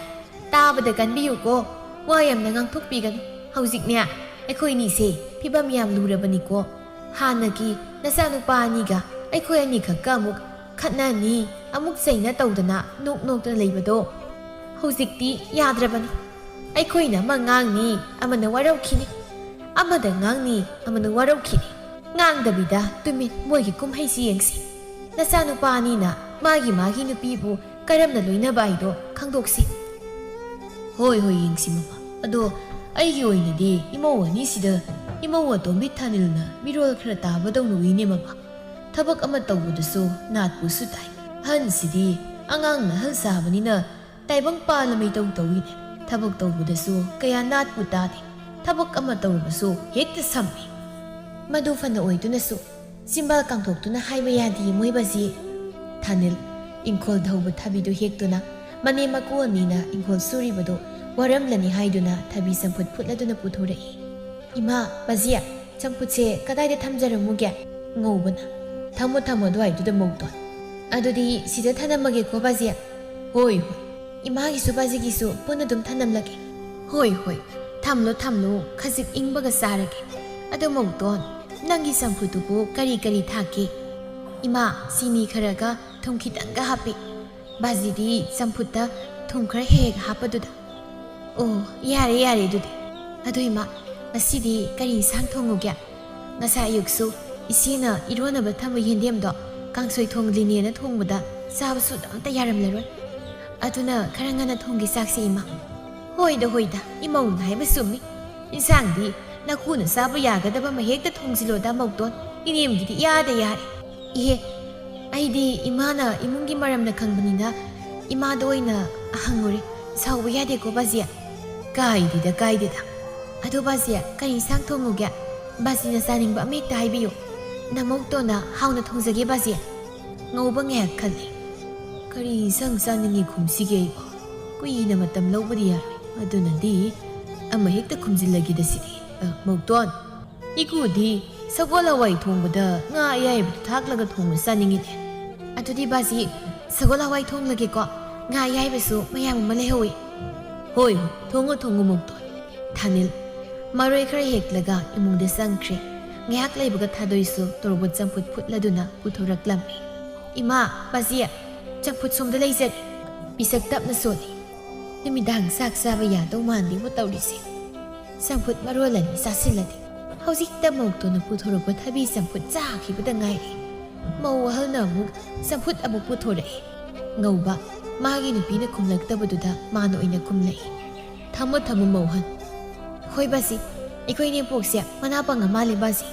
ꯇꯥꯕꯗ ꯀꯟꯕꯤꯌꯨꯀꯣ, ꯋꯥ ꯌꯥꯝꯅ ꯉꯥꯡꯊꯣꯛꯄꯤꯒꯅꯨ꯫ ꯍꯧꯖꯤꯛꯅꯦ ꯑꯩꯈꯣꯏ ꯑꯅꯤꯁꯦ ꯐꯤꯕꯝ ꯌꯥꯝ ꯂꯨꯔꯕꯅꯤꯀꯣ꯫ ꯍꯥꯟꯅꯒꯤ ꯅꯆꯥꯅꯨꯄꯥ ꯑꯅꯤꯒ ꯑꯩꯈꯣꯏ ꯑꯅꯤꯈꯛꯀ ꯑꯃꯨꯛ ꯈꯠꯅꯅꯤ, ꯑꯃꯨꯛ ꯆꯩꯅ ꯇꯧꯗꯅ ꯅꯣꯛ ꯅꯣꯛꯇꯅ ꯂꯩꯕꯗꯣ ꯍꯧꯖꯤꯛꯇꯤ ꯌꯥꯗ꯭ꯔꯕꯅꯤ꯫ ꯑꯩꯈꯣꯏꯅ ꯑꯃ ꯉꯥꯡꯅꯤ, ꯑꯃꯅ ꯋꯥꯔꯧꯈꯤꯅꯤ, ꯑꯃꯗ ꯉꯥꯡꯅꯤ, ꯑꯃꯅ ꯋꯥꯔꯧꯈꯤꯅꯤ꯫ ꯉꯥꯡꯗꯕꯤꯗ ꯇꯨꯃꯤꯟ ꯃꯣꯏꯒꯤ ꯀꯨꯝꯍꯩꯁꯤ ꯌꯦꯡꯁꯤ꯫ ꯅꯆꯥꯅꯨꯄꯥ ꯑꯅꯤꯅ ꯃꯥꯒꯤ ꯃꯥꯒꯤ ꯅꯨꯄꯤꯕꯨ ꯀꯔꯝꯅ ꯂꯣꯏꯅꯕ ꯍꯥꯏꯗꯣ ꯈꯪꯗꯣꯛꯁꯤ"꯫ "ꯍꯣꯏ, ꯍꯣꯏ, ꯌꯦꯡꯁꯤ ꯃꯃꯥ꯫ ꯑꯗꯣ ꯑꯩꯒꯤ ꯑꯣꯏꯅꯗꯤ ꯏꯃꯧ ꯑꯅꯤꯁꯤꯗ ꯏꯃꯧ ꯑꯇꯣꯝꯕꯤ ꯊꯥꯅꯤꯜꯅ ꯃꯤꯔꯣꯜ ꯈꯔ ꯇꯥꯕꯗꯧꯅ ꯎꯏꯅꯦ ꯃꯃꯥ꯫ ꯊꯕꯛ ꯑꯃ ꯇꯧꯕꯗꯁꯨ ꯅꯥꯠꯄꯨꯁꯨ ꯇꯥꯏ꯫ ꯑꯍꯟꯁꯤꯗꯤ ꯑꯉꯥꯡꯅ ꯑꯍꯜ ꯁꯥꯕꯅꯤꯅ ꯇꯥꯏꯕꯪ ꯄꯥꯜꯂ ꯃꯩꯇꯧ ꯇꯧꯏꯅꯦ꯫ ꯊꯕꯛ ꯇꯧꯕꯗꯁꯨ ꯀꯌꯥ ꯅꯥꯠꯄꯨ ꯇꯥꯗꯦ꯫ ꯊꯕꯛ ꯑꯃ ꯇꯧꯔꯕꯁꯨ ꯍꯦꯛꯇ ꯁꯝꯃꯤ꯫ ꯃꯗꯨ ꯐꯅ ꯑꯣꯏꯗꯨꯅꯁꯨ ꯆꯤꯝꯕꯥꯜ ꯀꯥꯡꯊꯣꯛꯇꯨꯅ ꯍꯥꯏꯕ ꯌꯥꯗꯦ ꯃꯣꯏ ꯕꯥꯖꯤ꯫ ꯊꯥꯅꯤꯜ ꯏꯪꯈꯣꯜꯗ ꯍꯧꯕ ꯊꯕꯤꯗꯨ ꯍꯦꯛꯇꯨꯅ ꯃꯅꯦꯝ ꯃꯀꯨ ꯑꯅꯤꯅ ꯏꯪꯈꯣꯜ ꯁꯨꯔꯤꯕꯗꯨ ꯋꯥꯔꯝꯂꯅꯤ ꯍꯥꯏꯗꯨꯅ ꯊꯕꯤ ꯆꯝꯐꯨꯠ ꯐꯨꯠꯂꯗꯨꯅ ꯄꯨꯊꯣꯔꯛꯏ꯫ "ꯏꯃꯥ, ꯕꯥꯖꯤ, ꯆꯝꯐꯨꯠꯁꯦ ꯀꯗꯥꯏꯗ ꯊꯝꯖꯔꯝꯃꯨꯒꯦ?" ꯉꯧꯕꯅ, "ꯊꯝꯃꯣ, ꯊꯝꯃꯣ ꯑꯗꯨꯋꯥꯏꯗꯨꯗ ꯃꯧꯇꯣꯟ꯫ ꯑꯗꯨꯗꯤ ꯁꯤꯗ ꯊꯅꯝꯃꯒꯦꯀꯣ ꯕꯥꯖꯤ?" "ꯍꯣꯏ, ꯍꯣꯏ꯫ ꯏꯃꯥꯒꯤꯁꯨ ꯕꯥꯖꯤꯒꯤꯁꯨ ꯄꯨꯟꯅ ꯑꯗꯨꯝ ꯊꯅꯝꯂꯒꯦ?" "ꯍꯣꯏ, ꯍꯣꯏ꯫ ꯊꯝꯂꯣ, ꯊꯝꯂꯣ꯫ ꯈꯖꯤꯛ ꯏꯪꯕꯒ ꯆꯥꯔꯒꯦ꯫ ꯑꯗꯣ ꯃꯧꯇꯣꯟ, ꯅꯪꯒꯤ ꯆꯝꯐꯨꯠꯇꯨꯕꯨ ꯀꯔꯤ ꯀꯔꯤ ꯊꯥꯛꯀꯦ?" "ꯏꯃꯥ, ꯆꯤꯅꯤ ꯈꯔꯒ ꯊꯨꯝ ꯈꯤꯇꯪꯒ ꯍꯥꯞꯄꯤ꯫ ꯕꯥꯖꯤꯗꯤ ꯆꯝꯐꯨꯠꯇ ꯊꯨꯝ ꯈꯔ ꯍꯦꯛ ꯍꯦꯛ ꯍꯥꯞꯄꯗꯨꯗ꯫" "ꯑꯣ, ꯌꯥꯔꯦ, ꯌꯥꯔꯦ ꯑꯗꯨꯗꯤ꯫ ꯑꯗꯣ ꯏꯃꯥ, ꯉꯁꯤꯗꯤ ꯀꯔꯤ ꯏꯟꯁꯥꯡ ꯊꯣꯡꯉꯨꯒꯦ? ꯉꯁꯥꯏ ꯑꯌꯨꯛꯁꯨ ꯏꯆꯦꯅ ꯏꯔꯣꯟꯅꯕ ꯊꯝꯕ ꯌꯦꯟꯗꯦꯝꯗꯣ ꯀꯥꯡꯁꯣꯏ ꯊꯣꯡꯂꯤꯅꯦꯅ ꯊꯣꯡꯕꯗ ꯆꯥꯕꯁꯨ ꯑꯝꯇ ꯌꯥꯔꯝꯂꯔꯣꯏ꯫ ꯑꯗꯨꯅ ꯈꯔ ꯉꯟꯅ ꯊꯣꯡꯒꯦ ꯆꯥꯛꯁꯦ ꯏꯃꯥ꯫" "ꯍꯣꯏꯗ, ꯍꯣꯏꯗ, ꯏꯃꯧꯅ ꯍꯥꯏꯕ ꯆꯨꯝꯃꯤ꯫ ꯏꯟꯁꯥꯡꯗꯤ ꯅꯀꯨꯅ ꯆꯥꯕ ꯌꯥꯒꯗꯕ ꯑꯃ ꯍꯦꯛꯇ ꯊꯣꯡꯖꯤꯜꯂꯣꯗ ꯃꯧꯇꯣꯟ꯫ ꯏꯅꯦꯝꯒꯤꯗꯤ ꯏꯌꯥꯗ ꯌꯥꯔꯦ꯫" "ꯏꯍꯦ, ꯑꯩꯗꯤ ꯏꯃꯥꯅ ꯏꯃꯨꯡꯒꯤ ꯃꯔꯝꯅ ꯈꯪꯕꯅꯤꯅ ꯏꯃꯥꯗ ꯑꯣꯏꯅ ꯍꯪꯉꯨꯔꯦ꯫ ꯁꯥꯎꯕ ꯌꯥꯗꯦꯀꯣ ꯕꯥꯖꯤ?" "ꯀꯥꯏꯗꯦꯗ, ꯀꯥꯏꯗꯦꯗ꯫ ꯑꯗꯣ ꯕꯥꯖꯤ, ꯀꯔꯤ ꯏꯟꯁꯥꯡ ꯊꯣꯡꯉꯨꯒꯦ? ꯕꯥꯖꯤꯅ ꯆꯥꯅꯤꯡꯕ ꯑꯃ ꯍꯦꯛꯇ ꯍꯥꯏꯕꯤꯌꯨ꯫ ꯅꯃꯧꯇꯣꯟꯅ ꯍꯥꯎꯅ ꯊꯣꯡꯖꯒꯦ ꯕꯥꯖꯤ꯫" ꯉꯧꯕ ꯉꯥꯏꯍꯥꯛ ꯈꯜꯂꯦ꯫ "ꯀꯔꯤ ꯏꯟꯁꯥꯡ ꯆꯥꯅꯤꯡꯉꯤ ꯈꯨꯝꯁꯤꯒꯦ ꯑꯩꯕꯣ? ꯀꯨꯏꯅ ꯃꯇꯝ ꯂꯧꯕꯗꯤ ꯌꯥꯔꯣꯏ꯫ ꯑꯗꯨꯅꯗꯤ ꯑꯃ ꯍꯦꯛꯇ ꯈꯨꯝꯖꯤꯜꯂꯒꯦꯗ ꯁꯤꯗꯤ꯫ ꯑ, ꯃꯧꯇꯣꯟ, ꯏꯀꯨꯗꯤ ꯁꯒꯣꯜ ꯍꯋꯥꯏ ꯊꯣꯡꯕꯗ ꯉꯥ ꯑꯌꯥꯏꯕꯗꯨ ꯊꯥꯛꯂꯒ ꯊꯣꯡꯕ ꯆꯥꯅꯤꯡꯉꯤꯅꯦ꯫ ꯑꯗꯨꯗꯤ ꯕꯥꯖꯤ, ꯁꯒꯣꯜ ꯍꯋꯥꯏ ꯊꯣꯡꯂꯒꯦꯀꯣ꯫ ꯉꯥ ꯑꯌꯥꯏꯕꯁꯨ ꯃꯌꯥꯝ ꯑꯃ ꯂꯩꯍꯧꯋꯤ꯫" "ꯍꯣꯏ, ꯍꯣꯏ, ꯊꯣꯡꯉꯣ, ꯊꯣꯡꯉꯣ ꯃꯧꯇꯣꯟ꯫" ꯊꯥꯅꯤꯜ ꯃꯔꯣꯏ ꯈꯔ ꯍꯦꯛꯂꯒ ꯏꯃꯨꯡꯗ ꯆꯪꯈ꯭ꯔꯦ꯫ ꯉꯥꯏꯍꯥꯛ ꯂꯩꯕꯒ ꯊꯥꯗꯣꯏꯁꯨ ꯇꯣꯔꯕꯣꯠ ꯆꯝꯐꯨꯠ ꯐꯨꯠꯂꯗꯨꯅ ꯄꯨꯊꯣꯔꯛꯂꯝꯃꯤ꯫ "ꯏꯃꯥ, ꯕꯥꯖꯤ, ꯆꯝꯐꯨꯠ ꯁꯣꯝꯗ ꯂꯩꯖꯔꯦ꯫" ꯄꯤꯁꯛ ꯇꯞꯅ ꯁꯣꯜꯂꯤ꯫ "ꯅꯨꯃꯤꯗꯥꯡ ꯆꯥꯛ ꯆꯥꯕ ꯌꯥꯗꯧ ꯃꯥꯟꯗꯦꯕꯨ ꯇꯧꯔꯤꯁꯦ꯫ ꯆꯝꯐꯨꯠ ꯃꯔꯣꯜ ꯑꯅꯤ ꯆꯥꯁꯤꯜꯂꯗꯤ꯫" ꯍꯧꯖꯤꯛꯇ ꯃꯧꯇꯣꯟꯅ ꯄꯨꯊꯣꯔꯛꯄ ꯊꯕꯤ ꯆꯝꯐꯨꯠ ꯆꯥꯈꯤꯕꯗ ꯉꯥꯏꯔꯤ꯫ ꯃꯧ ꯑꯍꯜꯅ ꯑꯃꯨꯛ ꯆꯝꯐꯨꯠ ꯑꯃꯨꯛ ꯄꯨꯊꯣꯔꯛꯏ꯫ ꯉꯧꯕ, ꯃꯥꯒꯤ ꯅꯨꯄꯤꯅ ꯈꯨꯝꯂꯛꯇꯕꯗꯨꯗ ꯃꯥꯅ ꯑꯣꯏꯅ ꯈꯨꯝꯂꯛꯏ꯫ "ꯊꯝꯃꯣ, ꯊꯝꯃꯣ ꯃꯧꯍꯟ꯫" "ꯍꯣꯏ ꯕꯥꯖꯤ, ꯑꯩꯈꯣꯏ ꯏꯅꯦꯝꯄꯣꯛꯁꯦ ꯃꯅꯥ ꯄꯪꯉ ꯃꯥꯜꯂꯦ ꯕꯥꯖꯤ꯫"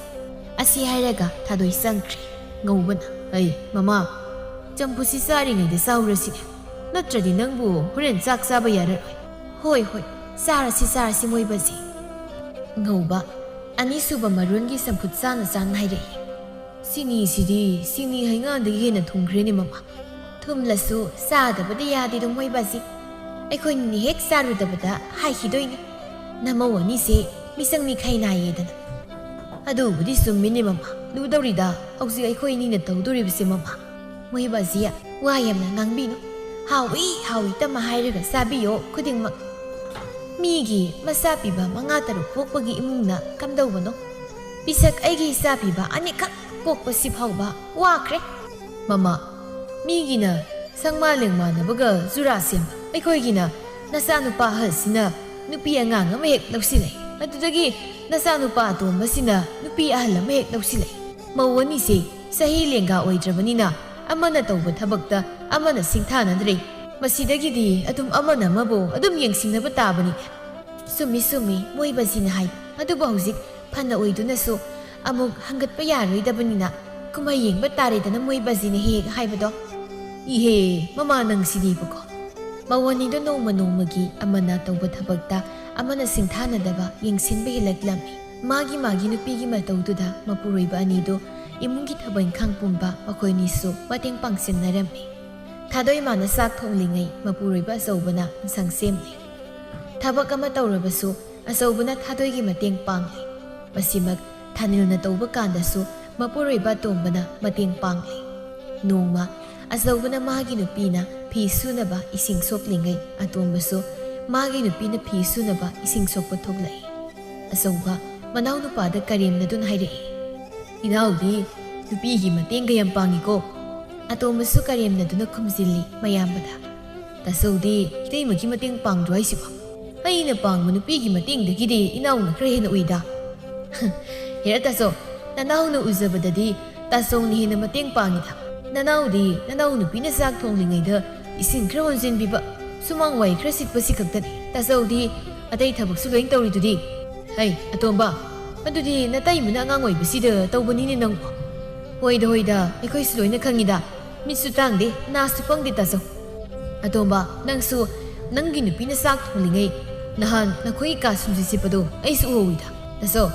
ꯑꯁꯤ ꯍꯥꯏꯔꯒ ꯊꯥꯗꯣꯏ ꯆꯪꯈ꯭ꯔꯦ꯫ ꯉꯧꯕꯅ, "ꯑꯩ, ꯃꯃꯥ, ꯆꯝꯐꯨꯠꯁꯤ ꯆꯥꯔꯤꯉꯩꯗ ꯆꯥꯍꯧꯔꯁꯤ, ꯅꯠꯇ꯭ꯔꯗꯤ ꯅꯪꯕꯨ ꯍꯣꯔꯦꯟ ꯆꯥꯛ ꯆꯥꯕ ꯌꯥꯔꯔꯣꯏ꯫" "ꯍꯣꯏ, ꯍꯣꯏ, ꯆꯥꯔꯁꯤ, ꯆꯥꯔꯁꯤ, ꯃꯣꯏꯕꯁꯤ꯫" ꯉꯧꯕ, ꯑꯅꯤꯁꯨꯕ ꯃꯔꯣꯟꯒꯤ ꯆꯝꯐꯨꯠ ꯆꯥꯅ ꯆꯥꯅ ꯍꯥꯏꯔꯛꯏ꯫ "ꯆꯤꯅꯤꯁꯤꯗꯤ ꯆꯤꯅꯤ ꯍꯩꯉꯥꯟꯗꯒꯤ ꯍꯦꯟꯅ ꯊꯨꯝꯈ꯭ꯔꯦꯅꯦ, ꯃꯃꯥ꯫ ꯊꯨꯝꯂꯁꯨ ꯆꯥꯗꯕꯗꯤ ꯌꯥꯗꯦꯗꯣ, ꯃꯣꯏꯕꯁꯤ꯫ ꯑꯩꯈꯣꯏꯅ ꯍꯦꯛ ꯆꯥꯔꯨꯗꯕꯗ ꯍꯥꯏꯈꯤꯗꯣꯏꯅꯤ, ꯅꯃꯧ ꯑꯅꯤꯁꯦ ꯃꯤꯆꯪ ꯃꯤꯈꯥꯏ ꯅꯥꯏꯌꯦꯗꯅ꯫" "ꯑꯗꯨꯕꯨꯗꯤ ꯆꯨꯝꯃꯤꯅꯦ, ꯃꯃꯥ꯫ ꯂꯨꯗꯧꯔꯤꯗ ꯍꯧꯖꯤꯛ ꯑꯩꯈꯣꯏ ꯑꯅꯤꯅ ꯇꯧꯗꯣꯔꯤꯕꯁꯦ, ꯃꯃꯥ꯫" "ꯃꯣꯏꯕꯁꯤ, ꯋꯥ ꯌꯥꯝꯅ ꯉꯥꯡꯕꯤꯅꯨ꯫ ꯍꯥꯎꯏ, ꯍꯥꯎꯏ ꯇꯃ ꯍꯥꯏꯔꯒ ꯆꯥꯕꯤꯌꯣ ꯈꯨꯗꯤꯡꯃꯛ꯫ ꯃꯤꯒꯤ ꯃꯆꯥ ꯄꯤꯕ ꯃꯉꯥ ꯇꯔꯨꯛ ꯄꯣꯛꯄꯒꯤ ꯏꯃꯨꯡꯅ ꯀꯝꯗꯧꯕꯅꯣ? ꯄꯤꯁꯛ ꯑꯩꯒꯤ ꯏꯆꯥ ꯄꯤꯕ ꯑꯅꯤꯈꯛ ꯄꯣꯛꯄꯁꯤ ꯐꯥꯎꯕ ꯋꯥꯈ꯭ꯔꯦ꯫" "ꯃꯃꯥ, ꯃꯤꯒꯤꯅ ꯁꯪꯃꯥ ꯂꯦꯡꯃꯥꯟꯅꯕꯒ ꯖꯨꯔꯥ ꯁꯦꯝꯕ, ꯑꯩꯈꯣꯏꯒꯤꯅ ꯅꯆꯥꯅꯨꯄꯥ ꯑꯍꯜꯁꯤꯅ ꯅꯨꯄꯤ ꯑꯉꯥꯡ ꯑꯃ ꯍꯦꯛ ꯂꯧꯁꯤꯜꯂꯛꯏ, ꯑꯗꯨꯗꯒꯤ ꯅꯆꯥꯅꯨꯄꯥ ꯑꯇꯣꯝꯕꯁꯤꯅ ꯅꯨꯄꯤ ꯑꯍꯜ ꯑꯃ ꯍꯦꯛ ꯂꯧꯁꯤꯜꯂꯛꯏ꯫ ꯃꯧ ꯑꯅꯤꯁꯦ ꯆꯍꯤ ꯂꯦꯡꯒꯥ ꯑꯣꯏꯗ꯭ꯔꯕꯅꯤꯅ ꯑꯃꯅ ꯇꯧꯕ ꯊꯕꯛꯇ ꯑꯃꯅ ꯁꯤꯡꯊꯥꯅꯗ꯭ꯔꯦ꯫ ꯃꯁꯤꯗꯒꯤꯗꯤ ꯑꯗꯨꯝ ꯑꯃꯅ ꯑꯃꯕꯨ ꯑꯗꯨꯝ ꯌꯦꯡꯁꯤꯟꯅꯕ ꯇꯥꯕꯅꯤ꯫" "ꯆꯨꯝꯃꯤ, ꯆꯨꯝꯃꯤ, ꯃꯣꯏꯕꯁꯤꯅ ꯍꯥꯏ꯫ ꯑꯗꯨꯕꯨ ꯍꯧꯖꯤꯛ ꯐꯅ ꯑꯣꯏꯗꯨꯅꯁꯨ ꯑꯃꯨꯛ ꯍꯪꯒꯠꯄ ꯌꯥꯔꯣꯏꯗꯕꯅꯤꯅ ꯀꯨꯝꯍꯩ ꯌꯦꯡꯕ ꯇꯥꯔꯦꯗꯅ, ꯃꯣꯏꯕꯁꯤꯅ ꯍꯦꯛ ꯍꯥꯏꯕꯗꯣ꯫" "ꯏꯍꯦ, ꯃꯃꯥ ꯅꯪꯁꯤꯗꯤꯕꯀꯣ꯫" ꯃꯧ ꯑꯅꯤꯗꯣ ꯅꯣꯡꯃ ꯅꯣꯡꯃꯒꯤ ꯑꯃꯅ ꯇꯧꯕ ꯊꯕꯛꯇ ꯑꯃꯅ ꯁꯤꯡꯊꯥꯅꯗꯕ ꯌꯦꯡꯁꯤꯟꯕ ꯍꯦꯜꯂꯛꯂꯝꯃꯤ꯫ ꯃꯥꯒꯤ ꯃꯥꯒꯤ ꯅꯨꯄꯤꯒꯤ ꯃꯇꯧꯗꯨꯗ ꯃꯄꯨꯔꯣꯏꯕ ꯑꯅꯤꯗꯨ ꯏꯃꯨꯡꯒꯤ ꯊꯕꯛ ꯏꯪꯈꯥꯡ ꯄꯨꯝꯕ ꯃꯈꯣꯏꯅꯤꯁꯨ ꯃꯇꯦꯡ ꯄꯥꯡꯁꯤꯟꯅꯔꯝꯃꯤ꯫ ꯊꯥꯗꯣꯏ ꯃꯥꯅ ꯆꯥꯛ ꯊꯣꯡꯂꯤꯉꯩ ꯃꯄꯨꯔꯣꯏꯕ ꯑꯆꯧꯕꯅ ꯏꯟꯁꯥꯡ ꯁꯦꯝꯂꯤ꯫ ꯊꯕꯛ ꯑꯃ ꯇꯧꯔꯕꯁꯨ ꯑꯆꯧꯕꯅ ꯊꯥꯗꯣꯏꯒꯤ ꯃꯇꯦꯡ ꯄꯥꯡꯂꯤ꯫ ꯃꯁꯤꯃꯛ ꯊꯥꯅꯤꯜꯅ ꯇꯧꯕ ꯀꯥꯟꯗꯁꯨ ꯃꯄꯨꯔꯣꯏꯕ ꯑꯇꯣꯝꯕꯅ ꯃꯇꯦꯡ ꯄꯥꯡꯂꯤ꯫ ꯅꯣꯡꯃ ꯑꯆꯧꯕꯅ ꯃꯥꯒꯤ ꯅꯨꯄꯤꯅ ꯐꯤ ꯁꯨꯅꯕ ꯏꯁꯤꯡ ꯁꯣꯛꯂꯤꯉꯩ ꯑꯇꯣꯝꯕꯁꯨ ꯃꯥꯒꯤ ꯅꯨꯄꯤꯅ ꯐꯤ ꯁꯨꯅꯕ ꯏꯁꯤꯡ ꯁꯣꯛꯄ ꯊꯣꯛꯂꯛꯏ꯫ ꯑꯆꯧꯕ ꯃꯅꯥꯎꯅꯨꯄꯥꯗ ꯀꯔꯦꯝꯅꯗꯨꯅ ꯍꯥꯏꯔꯛꯏ, "ꯏꯅꯥꯎꯗꯤ ꯅꯨꯄꯤꯒꯤ ꯃꯇꯦꯡꯒ ꯌꯥꯝ ꯄꯥꯡꯉꯤꯀꯣ?" ꯑꯇꯣꯝꯕꯁꯨ ꯀꯔꯦꯝꯅꯗꯨꯅ ꯈꯨꯝꯖꯤꯜꯂꯤ ꯃꯌꯥꯝꯕꯗ꯫ "ꯇꯥꯆꯧꯗꯤ ꯏꯇꯩꯃꯒꯤ ꯃꯇꯦꯡ ꯄꯥꯡꯗ꯭ꯔꯣ ꯍꯥꯏꯁꯤꯕꯣ? ꯑꯩꯅ ꯄꯥꯡꯕ ꯅꯨꯄꯤꯒꯤ ꯃꯇꯦꯡꯗꯒꯤꯗꯤ ꯏꯅꯥꯎꯅ ꯈꯔ ꯍꯦꯟꯅ ꯎꯏꯗ꯫" "ꯍꯦꯔꯥ ꯇꯥꯆꯧ, ꯅꯅꯥꯎꯅ ꯎꯖꯕꯗꯗꯤ ꯇꯥꯆꯧꯅ ꯍꯦꯟꯅ ꯃꯇꯦꯡ ꯄꯥꯡꯉꯤꯗ꯫ ꯅꯅꯥꯎꯗꯤ ꯅꯅꯥꯎ ꯅꯨꯄꯤꯅ ꯆꯥꯛ ꯊꯣꯡꯂꯤꯉꯩꯗ ꯏꯁꯤꯡ ꯈꯔ ꯍꯣꯟꯖꯤꯟꯕꯤꯕ, ꯁꯨꯃꯥꯡ ꯋꯥꯏ ꯈꯔ ꯁꯤꯠꯄꯁꯤ ꯈꯛꯇꯅꯤ꯫ ꯇꯥꯆꯧꯗꯤ ꯑꯇꯩ ꯊꯕꯛꯁꯨ ꯂꯣꯏ ꯇꯧꯔꯤꯗꯨꯗꯤ꯫ ꯍꯩ, ꯑꯇꯣꯝꯕ, ꯑꯗꯨꯗꯤ ꯅꯇꯩꯃꯅ ꯑꯉꯥꯡ ꯑꯣꯏꯕꯁꯤꯗ ꯇꯧꯕꯅꯤꯅꯦ ꯅꯪꯕꯣ꯫" "ꯍꯣꯏꯗ, ꯍꯣꯏꯗ, ꯑꯩꯈꯣꯏꯁꯨ ꯂꯣꯏꯅ ꯈꯪꯉꯤꯗ꯫ ꯃꯤꯠꯁꯨ ꯇꯥꯡꯗꯦ, ꯅꯥꯁꯨ ꯄꯪꯗꯦ ꯇꯥꯆꯧ꯫ ꯑꯇꯣꯝꯕ, ꯅꯪꯁꯨ ꯅꯪꯒꯤ ꯅꯨꯄꯤꯅ ꯆꯥꯛ ꯊꯣꯡꯂꯤꯉꯩ ꯅꯍꯥꯟ ꯅꯈꯣꯏꯒꯤ ꯀꯥ ꯁꯨꯝꯁꯤ ꯁꯤꯠꯄꯗꯣ ꯑꯩꯁꯨ ꯎꯍꯧꯏꯗ ꯇꯥꯆꯧ꯫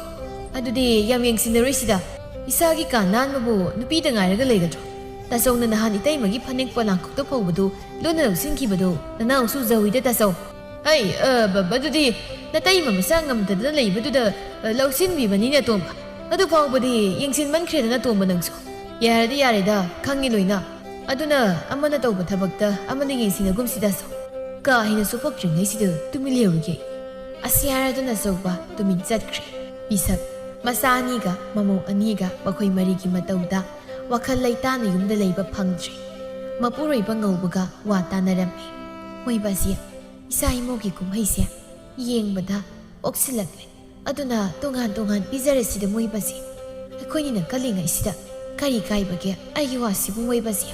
ꯑꯗꯨꯗꯤ ꯌꯥꯝ ꯌꯦꯡꯁꯤꯟꯅꯔꯣꯏꯁꯤꯗ꯫ ꯏꯁꯥꯒꯤ ꯀꯥ ꯅꯥꯟꯕꯕꯨ ꯅꯨꯄꯤꯗ ꯉꯥꯏꯔꯒ ꯂꯩꯒꯗ꯭ꯔꯣ? ꯇꯥꯆꯧꯅ ꯅꯍꯥꯟ ꯏꯇꯩꯃꯒꯤ ꯐꯅꯦꯛ ꯄꯣꯂꯥꯡꯈꯣꯛꯇ ꯐꯧꯕꯗꯨ ꯂꯣꯟꯅ ꯂꯧꯁꯤꯟꯈꯤꯕꯗꯨ ꯅꯅꯥꯎꯁꯨ ꯎꯖꯍꯧꯏꯗ ꯇꯥꯆꯧ꯫ ꯍꯩ, ꯑ, ꯕ-, ꯕ-, ꯑꯗꯨꯗꯤ ꯅꯇꯩꯃ ꯃꯆꯥ ꯉꯝꯗꯗꯅ ꯂꯩꯕꯗꯨꯗ, ꯑ, ꯂꯧꯁꯤꯟꯕꯤꯕꯅꯤꯅꯦ ꯑꯇꯣꯝꯕ꯫ ꯑꯗꯨ ꯐꯥꯎꯕꯗꯤ ꯌꯦꯡꯁꯤꯟꯃꯟꯈ꯭ꯔꯦꯗꯅ ꯑꯇꯣꯝꯕ ꯅꯪꯁꯨ꯫ ꯌꯥꯔꯦꯗ, ꯌꯥꯔꯦꯗ, ꯈꯪꯉꯤ ꯂꯣꯏꯅ꯫ ꯑꯗꯨꯅ ꯑꯃꯅ ꯇꯧꯕ ꯊꯕꯛꯇ ꯑꯃꯅ ꯌꯦꯡꯁꯤꯟꯅꯒꯨꯝꯁꯤꯗ ꯁꯨꯝ꯫ ꯀꯥ ꯍꯦꯟꯅ ꯁꯣꯛꯄꯛꯇ꯭ꯔꯤꯉꯩꯁꯤꯗ ꯇꯨꯃꯤꯟ ꯂꯩꯍꯧꯔꯒꯦ꯫ ꯑꯁꯤ ꯍꯥꯏꯔꯗꯨꯅ ꯑꯆꯧꯕ ꯇꯨꯃꯤꯟ ꯆꯠꯈ꯭ꯔꯦ꯫ ꯄꯤꯁꯛ ꯃꯆꯥ ꯑꯅꯤꯒ ꯃꯃꯧ ꯑꯅꯤꯒ ꯃꯈꯣꯏ ꯃꯔꯤꯒꯤ ꯃꯇꯧꯗ ꯋꯥꯈꯜ ꯂꯩꯇꯥꯅ ꯌꯨꯝꯗ ꯂꯩꯕ ꯐꯪꯗ꯭ꯔꯦ꯫ ꯃꯄꯨꯔꯣꯏꯕ ꯉꯧꯕꯒ ꯋꯥ ꯇꯥꯅꯔꯝꯃꯤ꯫ ꯃꯣꯏꯕꯁꯤ ꯏꯁꯥ ꯏꯃꯧꯒꯤ ꯀꯨꯝꯍꯩꯁꯦ ꯌꯦꯡꯕꯗ ꯑꯣꯛꯁꯤꯜꯂꯛꯂꯦ꯫ ꯑꯗꯨꯅ ꯇꯣꯉꯥꯟ ꯇꯣꯉꯥꯟ ꯄꯤꯖꯔꯁꯤꯗ ꯃꯣꯏꯕꯁꯦ꯫ ꯑꯩꯈꯣꯏꯅꯤꯅ ꯀꯜꯂꯤꯉꯩꯁꯤꯗ ꯀꯔꯤ ꯀꯥꯏꯕꯒꯦ ꯑꯩꯒꯤ ꯋꯥꯁꯤꯕꯨ ꯃꯣꯏꯕꯁꯦ?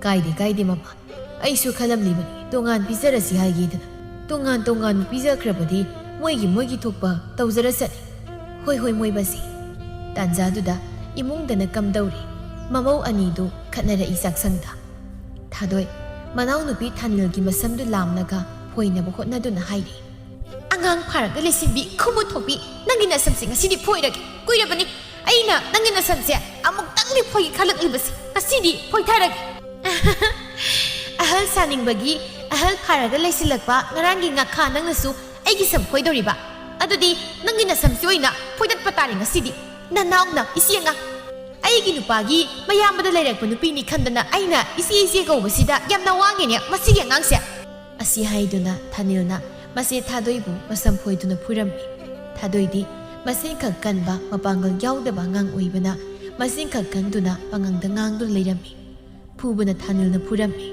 ꯀꯥꯏꯗꯦ, ꯀꯥꯏꯗꯦ ꯃꯃꯥ꯫ ꯑꯩꯁꯨ ꯈꯜꯂꯝꯂꯤꯕꯅꯤ ꯇꯣꯉꯥꯟ ꯄꯤꯖꯔꯁꯤ ꯍꯥꯏꯒꯦꯗꯅ꯫ ꯇꯣꯉꯥꯟ ꯇꯣꯉꯥꯟ ꯄꯤꯖꯈ꯭ꯔꯕꯗꯤ ꯃꯣꯏꯒꯤ ꯃꯣꯏꯒꯤ ꯊꯣꯛꯄ ꯇꯧꯖꯔꯁꯅꯤ꯫ ꯍꯣꯏ, ꯍꯣꯏ, ꯃꯣꯏꯕꯁꯦ꯫ ꯇꯥꯟꯖꯥꯗꯨꯗ ꯏꯃꯨꯡꯗꯅ ꯀꯝꯗꯧꯔꯤ? ꯃꯃꯧ ꯑꯅꯤꯗꯨ ꯈꯠꯅꯔꯛꯏ ꯆꯥꯛꯁꯪꯗ꯫ ꯊꯥꯗꯣꯏ, ꯃꯅꯥꯎꯅꯨꯄꯤ ꯊꯥꯅꯤꯜꯒꯤ ꯃꯁꯝꯗꯨ ꯂꯥꯝꯂꯒ ꯐꯣꯏꯅꯕ ꯍꯣꯠꯅꯗꯨꯅ ꯍꯥꯏꯔꯤ꯫ "ꯑꯉꯥꯡ ꯐꯥꯔꯒ ꯂꯩꯁꯤꯟꯕꯤ ꯈꯨꯃꯨ ꯊꯣꯛꯄꯤ, ꯅꯪꯒꯤ ꯅꯁꯝꯁꯦ ꯉꯁꯤꯗꯤ ꯐꯣꯏꯔꯒꯦ꯫ ꯀꯨꯏꯔꯕꯅꯤ ꯑꯩꯅ ꯅꯪꯒꯤ ꯅꯁꯝꯁꯦ ꯑꯃꯨꯛꯇꯪꯗꯤ ꯐꯣꯏꯒꯦ ꯈꯜꯂꯛꯂꯤꯕꯁꯦ꯫ ꯉꯁꯤꯗꯤ ꯐꯣꯏꯊꯔꯒꯦ꯫" "ꯑꯍꯜ ꯁꯥꯅꯤꯡꯕꯒꯤ ꯑꯍꯜ ꯐꯥꯔꯒ ꯂꯩꯁꯤꯜꯂꯛꯄ ꯉꯔꯥꯡꯒꯤ ꯉꯥꯈꯥ ꯅꯪꯅꯁꯨ ꯑꯩꯒꯤ ꯁꯝ ꯐꯣꯏꯗꯧꯔꯤꯕ? ꯑꯗꯨꯗꯤ ꯅꯪꯒꯤ ꯅꯁꯝꯁꯤ ꯑꯣꯏꯅ ꯐꯣꯏꯗꯠꯄ ꯇꯥꯔꯦ ꯉꯁꯤꯗꯤ꯫ ꯅꯅꯥꯎꯅ ꯏꯆꯦ ꯑꯉꯥꯡ꯫ ꯑꯩꯒꯤ ꯅꯨꯄꯥꯒꯤ ꯃꯌꯥꯝꯕꯗ ꯂꯩꯔꯛꯄ ꯅꯨꯄꯤꯅꯤ ꯈꯟꯗꯅ ꯑꯩꯅ ꯏꯆꯦ ꯏꯆꯦ ꯀꯧꯕꯁꯤꯗ ꯌꯥꯝꯅ ꯋꯥꯡꯉꯦꯅꯦ ꯃꯁꯤꯒꯤ ꯑꯉꯥꯡꯁꯦ꯫" ꯑꯁꯤ ꯍꯥꯏꯗꯨꯅ ꯊꯥꯅꯤꯜꯅ ꯃꯆꯦ ꯊꯥꯗꯣꯏꯕꯨ ꯃꯁꯝ ꯐꯣꯏꯗꯨꯅ ꯐꯨꯔꯝꯃꯤ꯫ ꯊꯥꯗꯣꯏꯗꯤ ꯃꯆꯤꯟꯈꯛ ꯀꯟꯕ ꯃꯄꯥꯡꯒꯜ ꯌꯥꯎꯗꯕ ꯑꯉꯥꯡ ꯑꯣꯏꯕꯅ ꯃꯆꯤꯟꯈꯛ ꯀꯟꯗꯨꯅ ꯄꯥꯉꯪꯗ ꯉꯥꯡꯗꯨꯅ ꯂꯩꯔꯝꯃꯤ꯫ ꯐꯨꯕꯅ ꯊꯥꯅꯤꯜꯅ ꯐꯨꯔꯝꯃꯤ꯫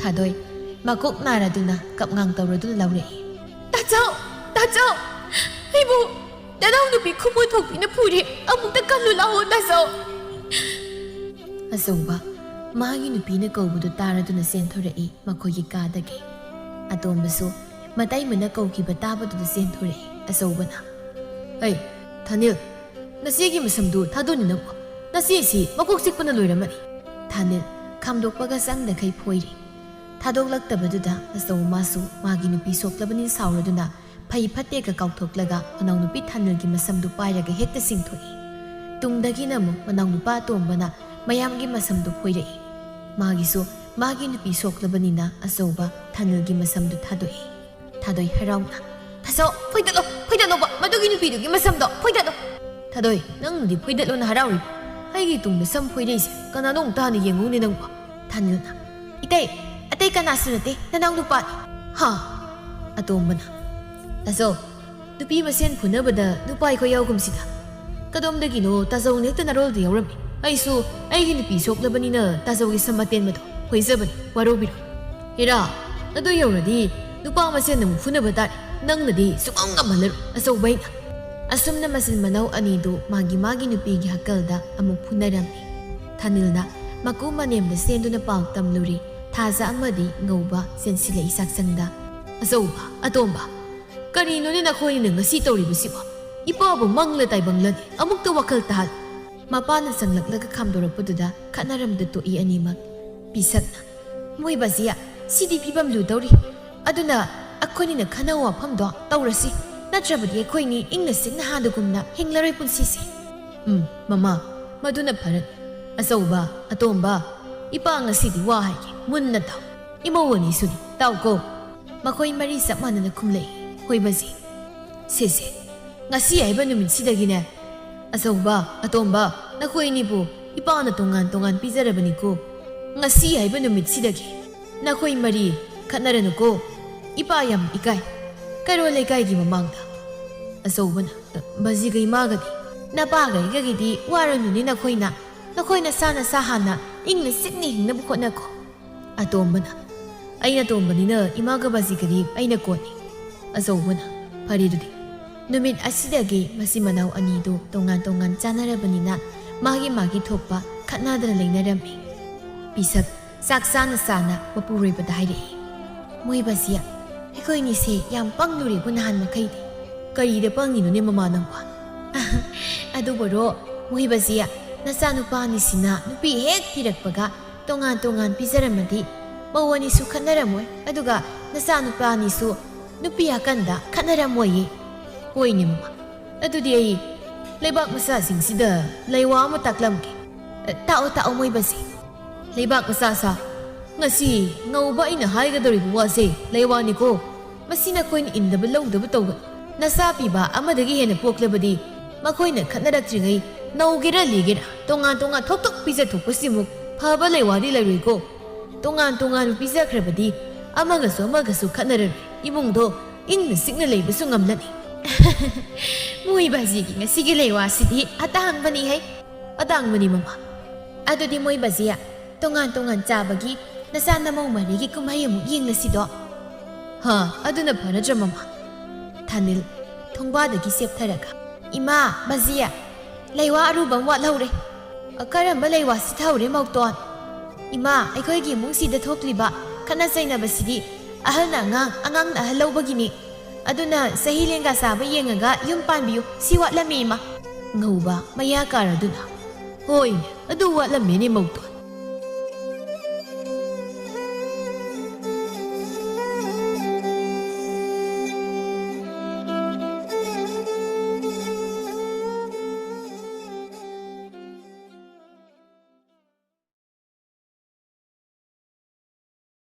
ꯊꯥꯗꯣꯏ ꯃꯀꯣꯛ ꯅꯥꯔꯗꯨꯅ ꯀꯞꯉꯥꯡ ꯇꯧꯔꯗꯨꯅ ꯂꯥꯎꯔꯛꯏ꯫ "ꯇꯥꯆꯧ! ꯇꯥꯆꯧ! ꯑꯩꯕꯨ ꯅꯅꯥꯎ ꯅꯨꯄꯤ ꯈꯨꯃꯨ ꯊꯣꯛꯄꯤꯅ ꯐꯨꯔꯦ꯫ ꯑꯃꯨꯛꯇ ꯀꯜꯂꯨ ꯂꯥꯛꯑꯣ ꯇꯥꯆꯧ!" ꯑꯆꯧꯕ ꯃꯥꯒꯤ ꯅꯨꯄꯤꯅ ꯀꯧꯕꯗꯨ ꯇꯥꯔꯗꯨꯅ ꯆꯦꯟꯊꯣꯔꯛꯏ ꯃꯈꯣꯏꯒꯤ ꯀꯥꯗꯒꯤ꯫ ꯑꯇꯣꯝꯕꯁꯨ ꯃꯇꯩꯃꯅ ꯀꯧꯈꯤꯕ ꯇꯥꯕꯗꯨꯗ ꯆꯦꯟꯊꯣꯔꯛꯏ꯫ ꯑꯆꯧꯕꯅ, "ꯍꯩ, ꯊꯥꯅꯤꯜ, ꯅꯆꯦꯒꯤ ꯃꯁꯝꯗꯨ ꯊꯥꯗꯣꯛꯅꯤꯅꯀꯣ꯫ ꯅꯆꯦꯁꯤ ꯃꯀꯣꯛ ꯆꯤꯛꯄꯅ ꯂꯣꯏꯔꯝꯃꯅꯤ꯫ ꯊꯥꯅꯤꯜ ꯈꯥꯝꯗꯣꯛꯄꯒ ꯆꯪꯗꯈꯩ ꯐꯣꯏꯔꯤ꯫ ꯊꯥꯗꯣꯛꯂꯛꯇꯕꯗꯨꯗ ꯑꯆꯧ ꯃꯥꯁꯨ ꯃꯥꯒꯤ ꯅꯨꯄꯤ ꯁꯣꯛꯂꯕꯅꯤ ꯁꯥꯎꯔꯗꯨꯅ ꯐꯩ ꯐꯠꯇꯦꯒ ꯀꯥꯎꯊꯣꯛꯂꯒ ꯃꯅꯥꯎꯅꯨꯄꯤ ꯊꯥꯅꯤꯜꯒꯤ ꯃꯁꯝꯗꯨ ꯄꯥꯏꯔꯒ ꯍꯦꯛꯇ ꯆꯤꯡꯊꯣꯛꯏ꯫ ꯇꯨꯡꯗꯒꯤꯅ ꯑꯃꯨꯛ ꯃꯅꯥꯎꯅꯨꯄꯥ ꯑꯇꯣꯝꯕꯅ ꯃꯌꯥꯝꯒꯤ ꯃꯁꯝꯗꯨ ꯐꯣꯏꯔꯛꯏ꯫ ꯃꯥꯒꯤꯁꯨ ꯃꯥꯒꯤ ꯅꯨꯄꯤ ꯁꯣꯛꯂꯕꯅꯤꯅ ꯑꯆꯧꯕ ꯊꯥꯅꯤꯜꯒꯤ ꯃꯁꯝꯗꯨ ꯊꯥꯗꯣꯛꯏ꯫ ꯊꯥꯗꯣꯏ ꯍꯔꯥꯎꯅ, "ꯊꯥꯖꯧ, ꯐꯣꯏꯗꯠꯂꯣ, ꯐꯣꯏꯗꯠꯂꯣꯕ, ꯃꯗꯨꯒꯤ ꯅꯨꯄꯤꯗꯨꯒꯤ ꯃꯁꯝꯗꯣ ꯐꯣꯏꯗꯠꯂꯣ!" "ꯊꯥꯗꯣꯏ, ꯅꯪꯅꯗꯤ ꯐꯣꯏꯗꯠꯂꯣꯅ ꯍꯔꯥꯎꯔꯤꯕ, ꯑꯩꯒꯤ ꯇꯨꯡꯗ ꯁꯝ ꯐꯣꯏꯔꯛꯏꯁꯦ ꯀꯅꯥꯅꯣ ꯑꯃꯨꯛꯇ ꯍꯥꯟꯅ ꯌꯦꯡꯉꯨꯅꯦ ꯅꯪꯕꯣ?" ꯊꯥꯅꯤꯜꯅ, "ꯏꯇꯩ, ꯑꯇꯩ ꯀꯅꯥꯁꯨ ꯅꯠꯇꯦ, ꯅꯅꯥꯎ ꯅꯨꯄꯥꯅꯤ!" "ꯍꯥ?" ꯑꯇꯣꯝꯕꯅ, "ꯊꯥꯖꯧ, ꯅꯨꯄꯤ ꯃꯁꯦꯟ ꯐꯨꯅꯕꯗ ꯅꯨꯄꯥ ꯑꯩꯈꯣꯏ ꯌꯥꯎꯒꯨꯝꯁꯤꯗ꯫ ꯀꯗꯣꯝꯗꯒꯤꯅꯣ ꯇꯥꯖꯧꯅ ꯍꯦꯛꯇ ꯅꯔꯣꯜꯗ ꯌꯥꯎꯔꯝꯃꯤ꯫ ꯑꯩꯁꯨ ꯑꯩꯒꯤ ꯅꯨꯄꯤ ꯁꯣꯛꯂꯕꯅꯤꯅ ꯇꯥꯖꯧꯒꯤ ꯁꯝ ꯑꯇꯦꯟꯕꯗꯣ ꯐꯣꯏꯖꯕꯅꯤ, ꯋꯥꯔꯧꯕꯤꯔꯣꯏ꯫" "ꯍꯦꯔꯥ, ꯑꯗꯨ ꯌꯧꯔꯗꯤ ꯅꯨꯄꯥ ꯃꯁꯦꯟ ꯑꯃꯨꯛ ꯐꯨꯅꯕ ꯇꯥꯔꯦ꯫ ꯅꯪꯅꯗꯤ ꯁꯨꯛꯉꯝ ꯉꯝꯍꯜꯂꯔꯣꯏ, ꯑꯆꯧꯕ ꯑꯩꯅ꯫" ꯑꯁꯨꯝꯅ ꯃꯆꯤꯟ ꯃꯅꯥꯎ ꯑꯅꯤꯗꯨ ꯃꯥꯒꯤ ꯃꯥꯒꯤ ꯅꯨꯄꯤꯒꯤ ꯍꯛꯀꯜꯗ ꯑꯃꯨꯛ ꯐꯨꯅꯔꯝꯃꯤ꯫ ꯊꯥꯅꯤꯜꯅ ꯃꯀꯨ ꯃꯅꯦꯝꯗ ꯆꯦꯟꯗꯨꯅ ꯄꯥꯎ ꯇꯝꯂꯨꯔꯤ꯫ ꯊꯥꯖ ꯑꯃꯗꯤ ꯉꯧꯕ ꯆꯦꯟꯁꯤꯜꯂꯛꯏ ꯆꯥꯛꯁꯪꯗ꯫ "ꯑꯆꯧꯕ, ꯑꯇꯣꯝꯕ, ꯀꯔꯤꯅꯣꯅꯦ ꯅꯈꯣꯏꯅ ꯉꯁꯤ ꯇꯧꯔꯤꯕꯁꯤꯕꯣ? ꯏꯄꯥꯕꯨ ꯃꯪꯂ ꯇꯥꯏꯕꯪꯂꯅꯦ, ꯑꯃꯨꯛꯇ ꯋꯥꯈꯜ ꯇꯥꯍꯜ꯫" ꯃꯄꯥꯅ ꯆꯪꯂꯛꯂꯒ ꯈꯥꯝꯗꯣꯔꯛꯄꯗꯨꯗ ꯈꯠꯅꯔꯝꯗ ꯇꯣꯛꯏ ꯑꯅꯤꯃꯛ꯫ ꯄꯤꯁꯛꯅ, "ꯃꯣꯏ ꯕꯥꯖꯤꯌꯥ, ꯁꯤꯗꯤ ꯐꯤꯕꯝ ꯂꯨꯗꯧꯔꯤ꯫ ꯑꯗꯨꯅ ꯑꯩꯈꯣꯏꯅꯤꯅ ꯈꯟꯅꯕ ꯋꯥꯐꯝꯗꯣ ꯇꯧꯔꯁꯤ, ꯅꯠꯇ꯭ꯔꯕꯗꯤ ꯑꯩꯈꯣꯏꯅꯤ ꯏꯪꯅ ꯆꯤꯛꯅ ꯍꯥꯟꯅꯒꯨꯝꯅ ꯍꯤꯡꯂꯔꯣꯏ ꯄꯨꯟꯁꯤꯁꯦ꯫" "ꯎꯝ, ꯃꯃꯥ, ꯃꯗꯨꯅ ꯐꯔꯅꯤ꯫ ꯑꯆꯧꯕ, ꯑꯇꯣꯝꯕ, ꯏꯄꯥ ꯉꯁꯤꯗꯤ ꯋꯥ ꯍꯥꯏꯒꯦ, ꯃꯨꯟꯅ ꯇꯥꯎ꯫ ꯏꯃꯧ ꯑꯅꯤꯁꯨꯅꯤ, ꯇꯥꯎꯀꯣ꯫" ꯃꯈꯣꯏ ꯃꯔꯤ ꯆꯞ ꯃꯥꯟꯅꯅ ꯈꯨꯝꯂꯛꯏ꯫ ꯍꯣꯏ ꯕꯥꯖꯤ꯫ "ꯁꯦ ꯁꯦ, ꯉꯁꯤ ꯍꯥꯏꯕ ꯅꯨꯃꯤꯠꯁꯤꯗꯒꯤꯅꯦ, ꯑꯆꯧꯕ, ꯑꯇꯣꯝꯕ, ꯅꯈꯣꯏ ꯑꯅꯤꯕꯨ ꯏꯄꯥꯅ ꯇꯣꯉꯥꯟ ꯇꯣꯉꯥꯟ ꯄꯤꯖꯔꯕꯅꯤꯀꯣ꯫ ꯉꯁꯤ ꯍꯥꯏꯕ ꯅꯨꯃꯤꯠꯁꯤꯗꯒꯤ ꯅꯈꯣꯏ ꯃꯔꯤ ꯈꯠꯅꯔꯅꯨꯀꯣ꯫ ꯏꯄꯥ ꯌꯥꯝ ꯏꯀꯥꯏ, ꯀꯩꯔꯣꯜ ꯂꯩꯀꯥꯏꯒꯤ ꯃꯃꯥꯡꯗ꯫" ꯑꯆꯧꯕꯅ, "ꯕꯥꯖꯤꯒ ꯏꯃꯥꯒꯗꯤ, ꯅꯄꯥꯒ ꯑꯩꯒꯒꯤꯗꯤ ꯋꯥꯔꯅꯨꯅꯦ ꯅꯈꯣꯏꯅ꯫ ꯅꯈꯣꯏ ꯅꯁꯥ ꯅꯁꯥ ꯍꯥꯟꯅ ꯏꯪꯅ ꯆꯤꯛꯅ ꯍꯤꯡꯅꯕ ꯍꯣꯠꯅꯈꯣ꯫" ꯑꯇꯣꯝꯕꯅ, "ꯑꯩꯅ ꯑꯇꯣꯝꯕꯅꯤꯅ ꯏꯃꯥꯒ ꯕꯥꯖꯤꯒꯗꯤ ꯑꯩꯅ ꯀꯣꯟꯅꯤ꯫" ꯑꯆꯧꯕꯅ, "ꯐꯔꯦ ꯑꯗꯨꯗꯤ꯫" ꯅꯨꯃꯤꯠ ꯑꯁꯤꯗꯒꯤ ꯃꯆꯤꯟ ꯃꯅꯥꯎ ꯑꯅꯤꯗꯨ ꯇꯣꯉꯥꯟ ꯇꯣꯉꯥꯟ ꯆꯥꯅꯔꯕꯅꯤꯅ ꯃꯥꯒꯤ ꯃꯥꯒꯤ ꯊꯣꯛꯄ ꯈꯠꯅꯗꯅ ꯂꯩꯅꯔꯝꯃꯤ꯫ ꯄꯤꯁꯛ ꯆꯥꯛ ꯆꯥꯅ ꯆꯥꯅ ꯃꯄꯨꯔꯣꯏꯕꯗ ꯍꯥꯏꯔꯛꯏ, "ꯃꯣꯏ ꯕꯥꯖꯤꯌꯥ, ꯑꯩꯈꯣꯏꯅꯤꯁꯦ ꯌꯥꯝ ꯄꯪꯂꯨꯔꯦꯕꯨ ꯅꯍꯥꯟ ꯃꯈꯩꯗꯤ꯫" "ꯀꯔꯤꯗ ꯄꯪꯉꯤꯅꯣꯅꯦ ꯃꯃꯥ ꯅꯪꯕꯣ?" "ꯑꯗꯨꯕꯨꯔꯣ, ꯃꯣꯏ ꯕꯥꯖꯤꯌꯥ, ꯅꯆꯥꯅꯨꯄꯥ ꯑꯅꯤꯁꯤꯅ ꯅꯨꯄꯤ ꯍꯦꯛ ꯊꯤꯔꯛꯄꯒ ꯇꯣꯉꯥꯟ ꯇꯣꯉꯥꯟ ꯄꯤꯖꯔꯝꯃꯗꯤ ꯃꯧ ꯑꯅꯤꯁꯨ ꯈꯠꯅꯔꯝꯃꯣꯏ, ꯑꯗꯨꯒ ꯅꯆꯥꯅꯨꯄꯥ ꯑꯅꯤꯁꯨ ꯅꯨꯄꯤ ꯑꯀꯟꯗ ꯈꯠꯅꯔꯝꯃꯣꯏꯌꯦ꯫ ꯍꯣꯏꯅꯦ ꯃꯃꯥ, ꯑꯗꯨꯗꯤ ꯑꯩ ꯂꯩꯕꯥꯛ ꯃꯆꯥꯁꯤꯡꯁꯤꯗ ꯂꯩꯋꯥ ꯑꯃ ꯇꯥꯛꯂꯝꯒꯦ꯫ ꯑ, ꯇꯥꯛꯑꯣ, ꯇꯥꯛꯑꯣ ꯃꯣꯏꯕꯁꯦ꯫ ꯂꯩꯕꯥꯛ ꯃꯆꯥ ꯁꯥ, ꯉꯁꯤ ꯉꯧꯕ ꯑꯩꯅ ꯍꯥꯏꯒꯗꯧꯔꯤꯕ ꯋꯥꯁꯦ ꯂꯩꯋꯥꯅꯤꯀꯣ꯫ ꯃꯁꯤ ꯅꯈꯣꯏꯅ ꯏꯟꯗꯕ ꯂꯧꯗꯕ ꯇꯧꯒꯅꯨ꯫ ꯅꯆꯥ ꯄꯤꯕ ꯑꯃꯗꯒꯤ ꯍꯦꯟꯅ ꯄꯣꯛꯂꯕꯗꯤ ꯃꯈꯣꯏꯅ ꯈꯠꯅꯔꯛꯇ꯭ꯔꯤꯉꯩ ꯅꯧꯒꯦꯔꯥ ꯂꯤꯒꯦꯔꯥ ꯇꯣꯉꯥꯟ ꯇꯣꯉꯥꯟ ꯊꯣꯛ ꯊꯣꯛ ꯄꯤꯖꯊꯣꯛꯄꯁꯤꯃꯨꯛ ꯐꯕ ꯂꯩꯋꯥꯗꯤ ꯂꯩꯔꯣꯏꯀꯣ꯫ ꯇꯣꯉꯥꯟ ꯇꯣꯉꯥꯟ ꯄꯤꯖꯈ꯭ꯔꯕꯗꯤ ꯑꯃꯒꯁꯨ ꯑꯃꯒꯁꯨ ꯈꯠꯅꯔꯔꯣꯏ, ꯏꯃꯨꯡꯗꯣ ꯏꯪꯅ ꯆꯤꯛꯅ ꯂꯩꯕꯁꯨ ꯉꯝꯂꯅꯤ꯫ ꯃꯣꯏ ꯕꯥꯖꯤꯒꯤ ꯉꯁꯤꯒꯤ ꯂꯩꯋꯥꯁꯤꯗꯤ ꯑꯇꯥꯡꯕꯅꯤ ꯍꯩ꯫ ꯑꯇꯥꯡꯕꯅꯤ ꯃꯃꯥ꯫ ꯑꯗꯨꯗꯤ ꯃꯣꯏ ꯕꯥꯖꯤ, ꯇꯣꯉꯥꯟ ꯇꯣꯉꯥꯟ ꯆꯥꯕꯒꯤ ꯅꯆꯥ ꯅꯃꯧ ꯃꯔꯤꯒꯤ ꯀꯨꯝꯍꯩ ꯑꯃꯨꯛ ꯌꯦꯡꯂꯁꯤꯗꯣ꯫ ꯍꯥ, ꯑꯗꯨꯅ ꯐꯔꯗ꯭ꯔ ꯃꯃꯥ? ꯊꯥꯅꯤꯜ ꯊꯣꯡꯕꯥꯗꯒꯤ ꯆꯦꯞꯊꯔꯒ, ꯏꯃꯥ, ꯕꯥꯖꯤ, ꯂꯩꯋꯥ ꯑꯔꯨꯕ ꯑꯃ ꯋꯥꯠꯍꯧꯔꯦ꯫ ꯀꯔꯝꯕ ꯂꯩꯋꯥ ꯁꯤꯊꯍꯧꯔꯦ ꯃꯧꯇꯣꯟ? ꯏꯃꯥ, ꯑꯩꯈꯣꯏꯒꯤ ꯏꯃꯨꯡꯁꯤꯗ ꯊꯣꯛꯂꯤꯕ ꯈꯠꯅ ꯆꯩꯅꯕꯁꯤꯗꯤ ꯑꯍꯜꯅ ꯑꯉꯥꯡ, ꯑꯉꯥꯡꯅ ꯑꯍꯜ ꯂꯧꯕꯒꯤꯅꯤ꯫ ꯑꯗꯨꯅ ꯆꯍꯤ ꯂꯦꯡꯒꯥ ꯆꯥꯕ ꯌꯦꯡꯉꯒ ꯌꯨꯝ ꯄꯥꯟꯕꯤꯌꯨ꯫ ꯁꯤ ꯋꯥꯠꯂꯝꯃꯤ ꯏꯃꯥ꯫ ꯉꯧꯕ ꯃꯌꯥ ꯀꯥꯔꯗꯨꯅ, ꯍꯣꯏꯅꯦ, ꯑꯗꯨ ꯋꯥꯠꯂꯝꯃꯦꯅꯦ ꯃꯧꯇꯣꯟ꯫